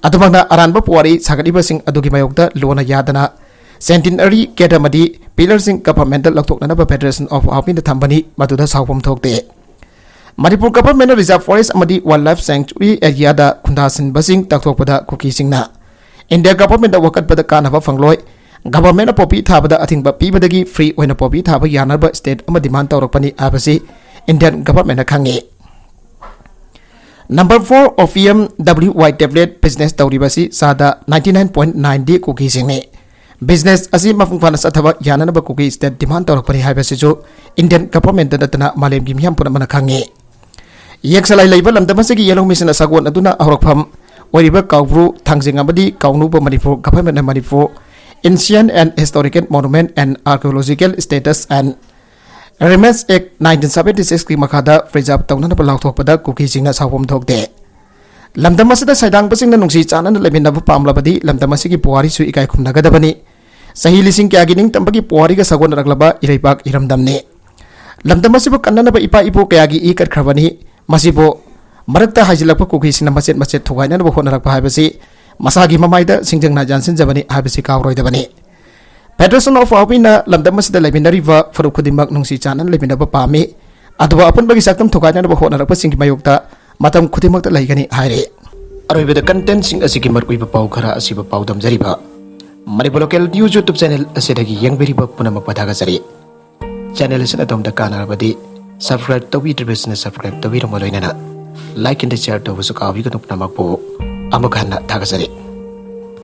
ꯑꯗꯨꯃꯛꯅ ꯑꯔꯥꯟꯕ ꯄꯨꯋꯥꯔꯤ ꯁꯥꯒꯠꯂꯤꯕꯁꯤꯡ ꯑꯗꯨꯒꯤ ꯃꯥꯌꯣꯛꯇ ꯂꯣꯟꯅ ꯌꯥꯗꯅ ꯁꯦꯟꯇꯤꯅꯔꯤ ꯒꯦꯠ ꯑꯃꯗꯤ ꯄꯤꯂꯔꯁꯤꯡ ꯒꯚꯔꯟꯃꯦꯟꯠꯇ ꯂꯧꯊꯣꯛꯅꯅꯕ ꯐꯦꯗꯔꯦꯁꯟ ꯑꯣꯐ ꯍꯥꯎꯃꯤꯅ ꯊꯝꯕꯅꯤ, ꯃꯗꯨꯗ ꯁꯥꯎꯐꯝ ꯊꯣꯛꯇꯦ꯫ ꯃꯅꯤꯄꯨꯔ ꯒꯚꯔꯟꯃꯦꯟꯠꯅ ꯔꯤꯖꯥꯔꯚ ꯐꯣꯔꯦꯁ ꯑꯃꯗꯤ ꯋꯥꯏꯜꯗ ꯂꯥꯏꯐ ꯁꯦꯡꯆꯨꯔꯤ ꯑꯦꯔꯤꯌꯥꯗ ꯈꯨꯟꯗꯥꯁꯤꯟꯕꯁꯤꯡ ꯇꯥꯛꯊꯣꯛꯄꯗ ꯀꯨꯀꯤꯁꯤꯡꯅ ꯏꯟꯗꯤꯌꯥ ꯒꯚꯔꯟꯃꯦꯟꯠꯇ ꯋꯥꯀꯠꯄꯗ ꯀꯥꯟꯅꯕ ꯐꯪꯂꯣꯏ꯫ ꯒꯚꯔꯟꯃꯦꯟꯠꯅ ꯄꯣꯄꯤ ꯊꯥꯕꯗ ꯑꯊꯤꯡꯕ ꯄꯤꯕꯗꯒꯤ ꯐ꯭ꯔꯤ ꯑꯣꯏꯅ ꯄꯣꯄꯤ ꯊꯥꯕ ꯌꯥꯅꯕ ꯁ꯭ꯇꯦꯠ ꯑꯃ ꯗꯤꯃꯥꯟ ꯇꯧꯔꯛꯄꯅꯤ ꯍꯥꯏꯕꯁꯤ ꯏꯟꯗꯤꯌꯟ ꯒꯚꯔꯟꯃꯦꯟꯠꯅ ꯈꯪꯏ꯫ Number four, opium W Y tablet business ꯇꯧꯔꯤꯕꯁꯤ ꯆꯥꯗ ninety nine point nine ꯗꯤ ꯀꯨꯀꯤꯁꯤꯡꯅꯤ꯫ ꯕꯤꯖꯤꯅꯦꯁ ꯑꯁꯤ ꯃꯄꯨꯡ ꯐꯥꯅ ꯆꯠꯊꯕ ꯌꯥꯅꯅꯕ ꯀꯨꯀꯤ ꯁ꯭ꯇꯦꯠ ꯗꯤꯃꯥꯟ ꯇꯧꯔꯛꯄꯅꯤ ꯍꯥꯏꯕꯁꯤꯁꯨ ꯏꯟꯗꯤꯌꯟ ꯒꯚꯔꯟꯃꯦꯟꯠꯇ ꯅꯠꯇꯅ ꯃꯥꯂꯦꯝꯒꯤ ꯃꯤꯌꯥꯝ ꯄꯨꯝꯅꯃꯛꯅ ꯈꯪꯏ꯫ ꯌꯦꯛꯁꯂꯥꯏ ꯂꯩꯕ ꯂꯝꯗꯝ ꯑꯁꯤꯒꯤ ꯌꯦꯜꯍꯧꯃꯤꯁꯤꯡꯅ ꯁꯒꯣꯜ ꯑꯗꯨꯅ ꯍꯧꯔꯛꯐꯝ ꯑꯣꯏꯔꯤꯕ ꯀꯥꯎꯕ꯭ꯔꯨ ꯊꯥꯡꯖꯤꯡ ꯑꯃꯗꯤ ꯀꯥꯎꯅꯨꯕ Manipur ꯒꯚꯔꯟꯃꯦꯟꯠꯅ Manipur Ancient and Historical Monument and Archaeological Status and Remains Act nineteen seventy six ꯀꯤ ꯃꯈꯥꯗ ꯄ꯭ꯔꯤꯖꯥꯔꯚ ꯇꯧꯅꯅꯕ ꯂꯥꯎꯊꯣꯛꯄꯗ ꯀꯨꯀꯤꯁꯤꯡꯅ ꯁꯥꯎꯐꯝ ꯊꯣꯛꯇꯦ꯫ ꯂꯝꯗꯝ ꯑꯁꯤꯗ ꯁꯩꯗꯥꯡꯕꯁꯤꯡꯅ ꯅꯨꯡꯁꯤ ꯆꯥꯟꯅꯅ ꯂꯩꯃꯤꯟꯅꯕ ꯄꯥꯝꯂꯕꯗꯤ ꯂꯝꯗꯝ ꯑꯁꯤꯒꯤ ꯄꯨꯋꯥꯔꯤꯁꯨ ꯏꯀꯥꯏ ꯈꯨꯝꯅꯒꯗꯕꯅꯤ꯫ ꯆꯍꯤ ꯂꯤꯁꯤꯡ ꯀꯌꯥꯒꯤ ꯅꯤꯡꯇꯝꯕꯒꯤ ꯄꯨꯋꯥꯔꯤꯒ ꯁꯥꯒꯣꯟꯅꯔꯛꯂꯕ ꯏꯔꯩꯕꯥꯛ ꯏꯔꯝꯗꯝꯅꯤ꯫ ꯂꯝꯗꯝ ꯑꯁꯤꯕꯨ ꯀꯟꯅꯅꯕ ꯏꯄꯥ ꯏꯄꯨ ꯀꯌꯥꯒꯤ ꯏ ꯀꯠꯈ꯭ꯔꯕꯅꯤ꯫ ꯃꯁꯤꯕꯨ ꯃꯔꯛꯇ ꯍꯥꯏꯖꯤꯜꯂꯛꯄ ꯀꯨꯀꯤꯁꯤꯡꯅ ꯃꯆꯦꯠ ꯃꯆꯦꯠ ꯊꯨꯒꯥꯏꯅꯅꯕ ꯍꯣꯠꯅꯔꯛꯄ ꯍꯥꯏꯕꯁꯤ ꯃꯁꯥꯒꯤ ꯃꯃꯥꯏꯗ ꯁꯤꯡꯖꯪꯅ ꯌꯥꯟꯁꯤꯟꯖꯕꯅꯤ ꯍꯥꯏꯕꯁꯤ ꯀꯥꯎꯔꯣꯏꯗꯕꯅꯤ꯫ Federation of Aopiꯅ ꯂꯝꯗꯝ ꯑꯁꯤꯗ ꯂꯩꯃꯤꯟꯅꯔꯤꯕ ꯐꯨꯔꯨꯞ ꯈꯨꯗꯤꯡꯃꯛ ꯅꯨꯡꯁꯤ ꯆꯥꯟꯅꯅ ꯂꯩꯃꯤꯟꯅꯕ ꯄꯥꯝꯃꯤ꯫ ꯑꯗꯨꯕꯨ ꯑꯄꯨꯟꯕꯒꯤ ꯁꯛꯇꯝ ꯊꯨꯒꯥꯏꯅꯅꯕ ꯍꯣꯠꯅꯔꯛꯄꯁꯤꯡꯒꯤ ꯃꯥꯌꯣꯛꯇ ꯃꯇꯝ ꯈꯨꯗꯤꯡꯃꯛꯇ ꯂꯩꯒꯅꯤ ꯍꯥꯏꯔꯤ꯫ ꯑꯔꯣꯏꯕꯗ contentꯁꯤꯡ ꯑꯁꯤꯒꯤ ꯃꯔꯨꯑꯣꯏꯕ ꯄꯥꯎ ꯈꯔ ꯑꯁꯤꯕꯨ ꯄꯥꯎꯗꯝꯖꯔꯤꯕ Manipur Local News YouTube channel ꯑꯁꯤꯗꯒꯤ ꯌꯦꯡꯕꯤꯔꯤꯕ ꯄꯨꯝꯅꯃꯛꯄꯨ ꯊꯥꯒꯠꯆꯔꯤ꯫ Channel ꯑꯁꯤꯅ ꯑꯗꯣꯝꯗ ꯀꯥꯟꯅꯔꯕꯗꯤ subscribe ꯇꯧꯕꯤꯗ꯭ꯔꯤꯕꯁꯤꯡꯅ subscribe ꯇꯧꯕꯤꯔꯝꯕ ꯂꯣꯏꯅꯅ like and share ꯇꯧꯕꯁꯨ ꯀꯥꯎꯕꯤꯒꯅꯨ꯫ ꯄꯨꯝꯅꯃꯛꯄꯨ ꯑꯃꯨꯛ ꯍꯟꯅ ꯊꯥꯒꯠꯆꯔꯤ꯫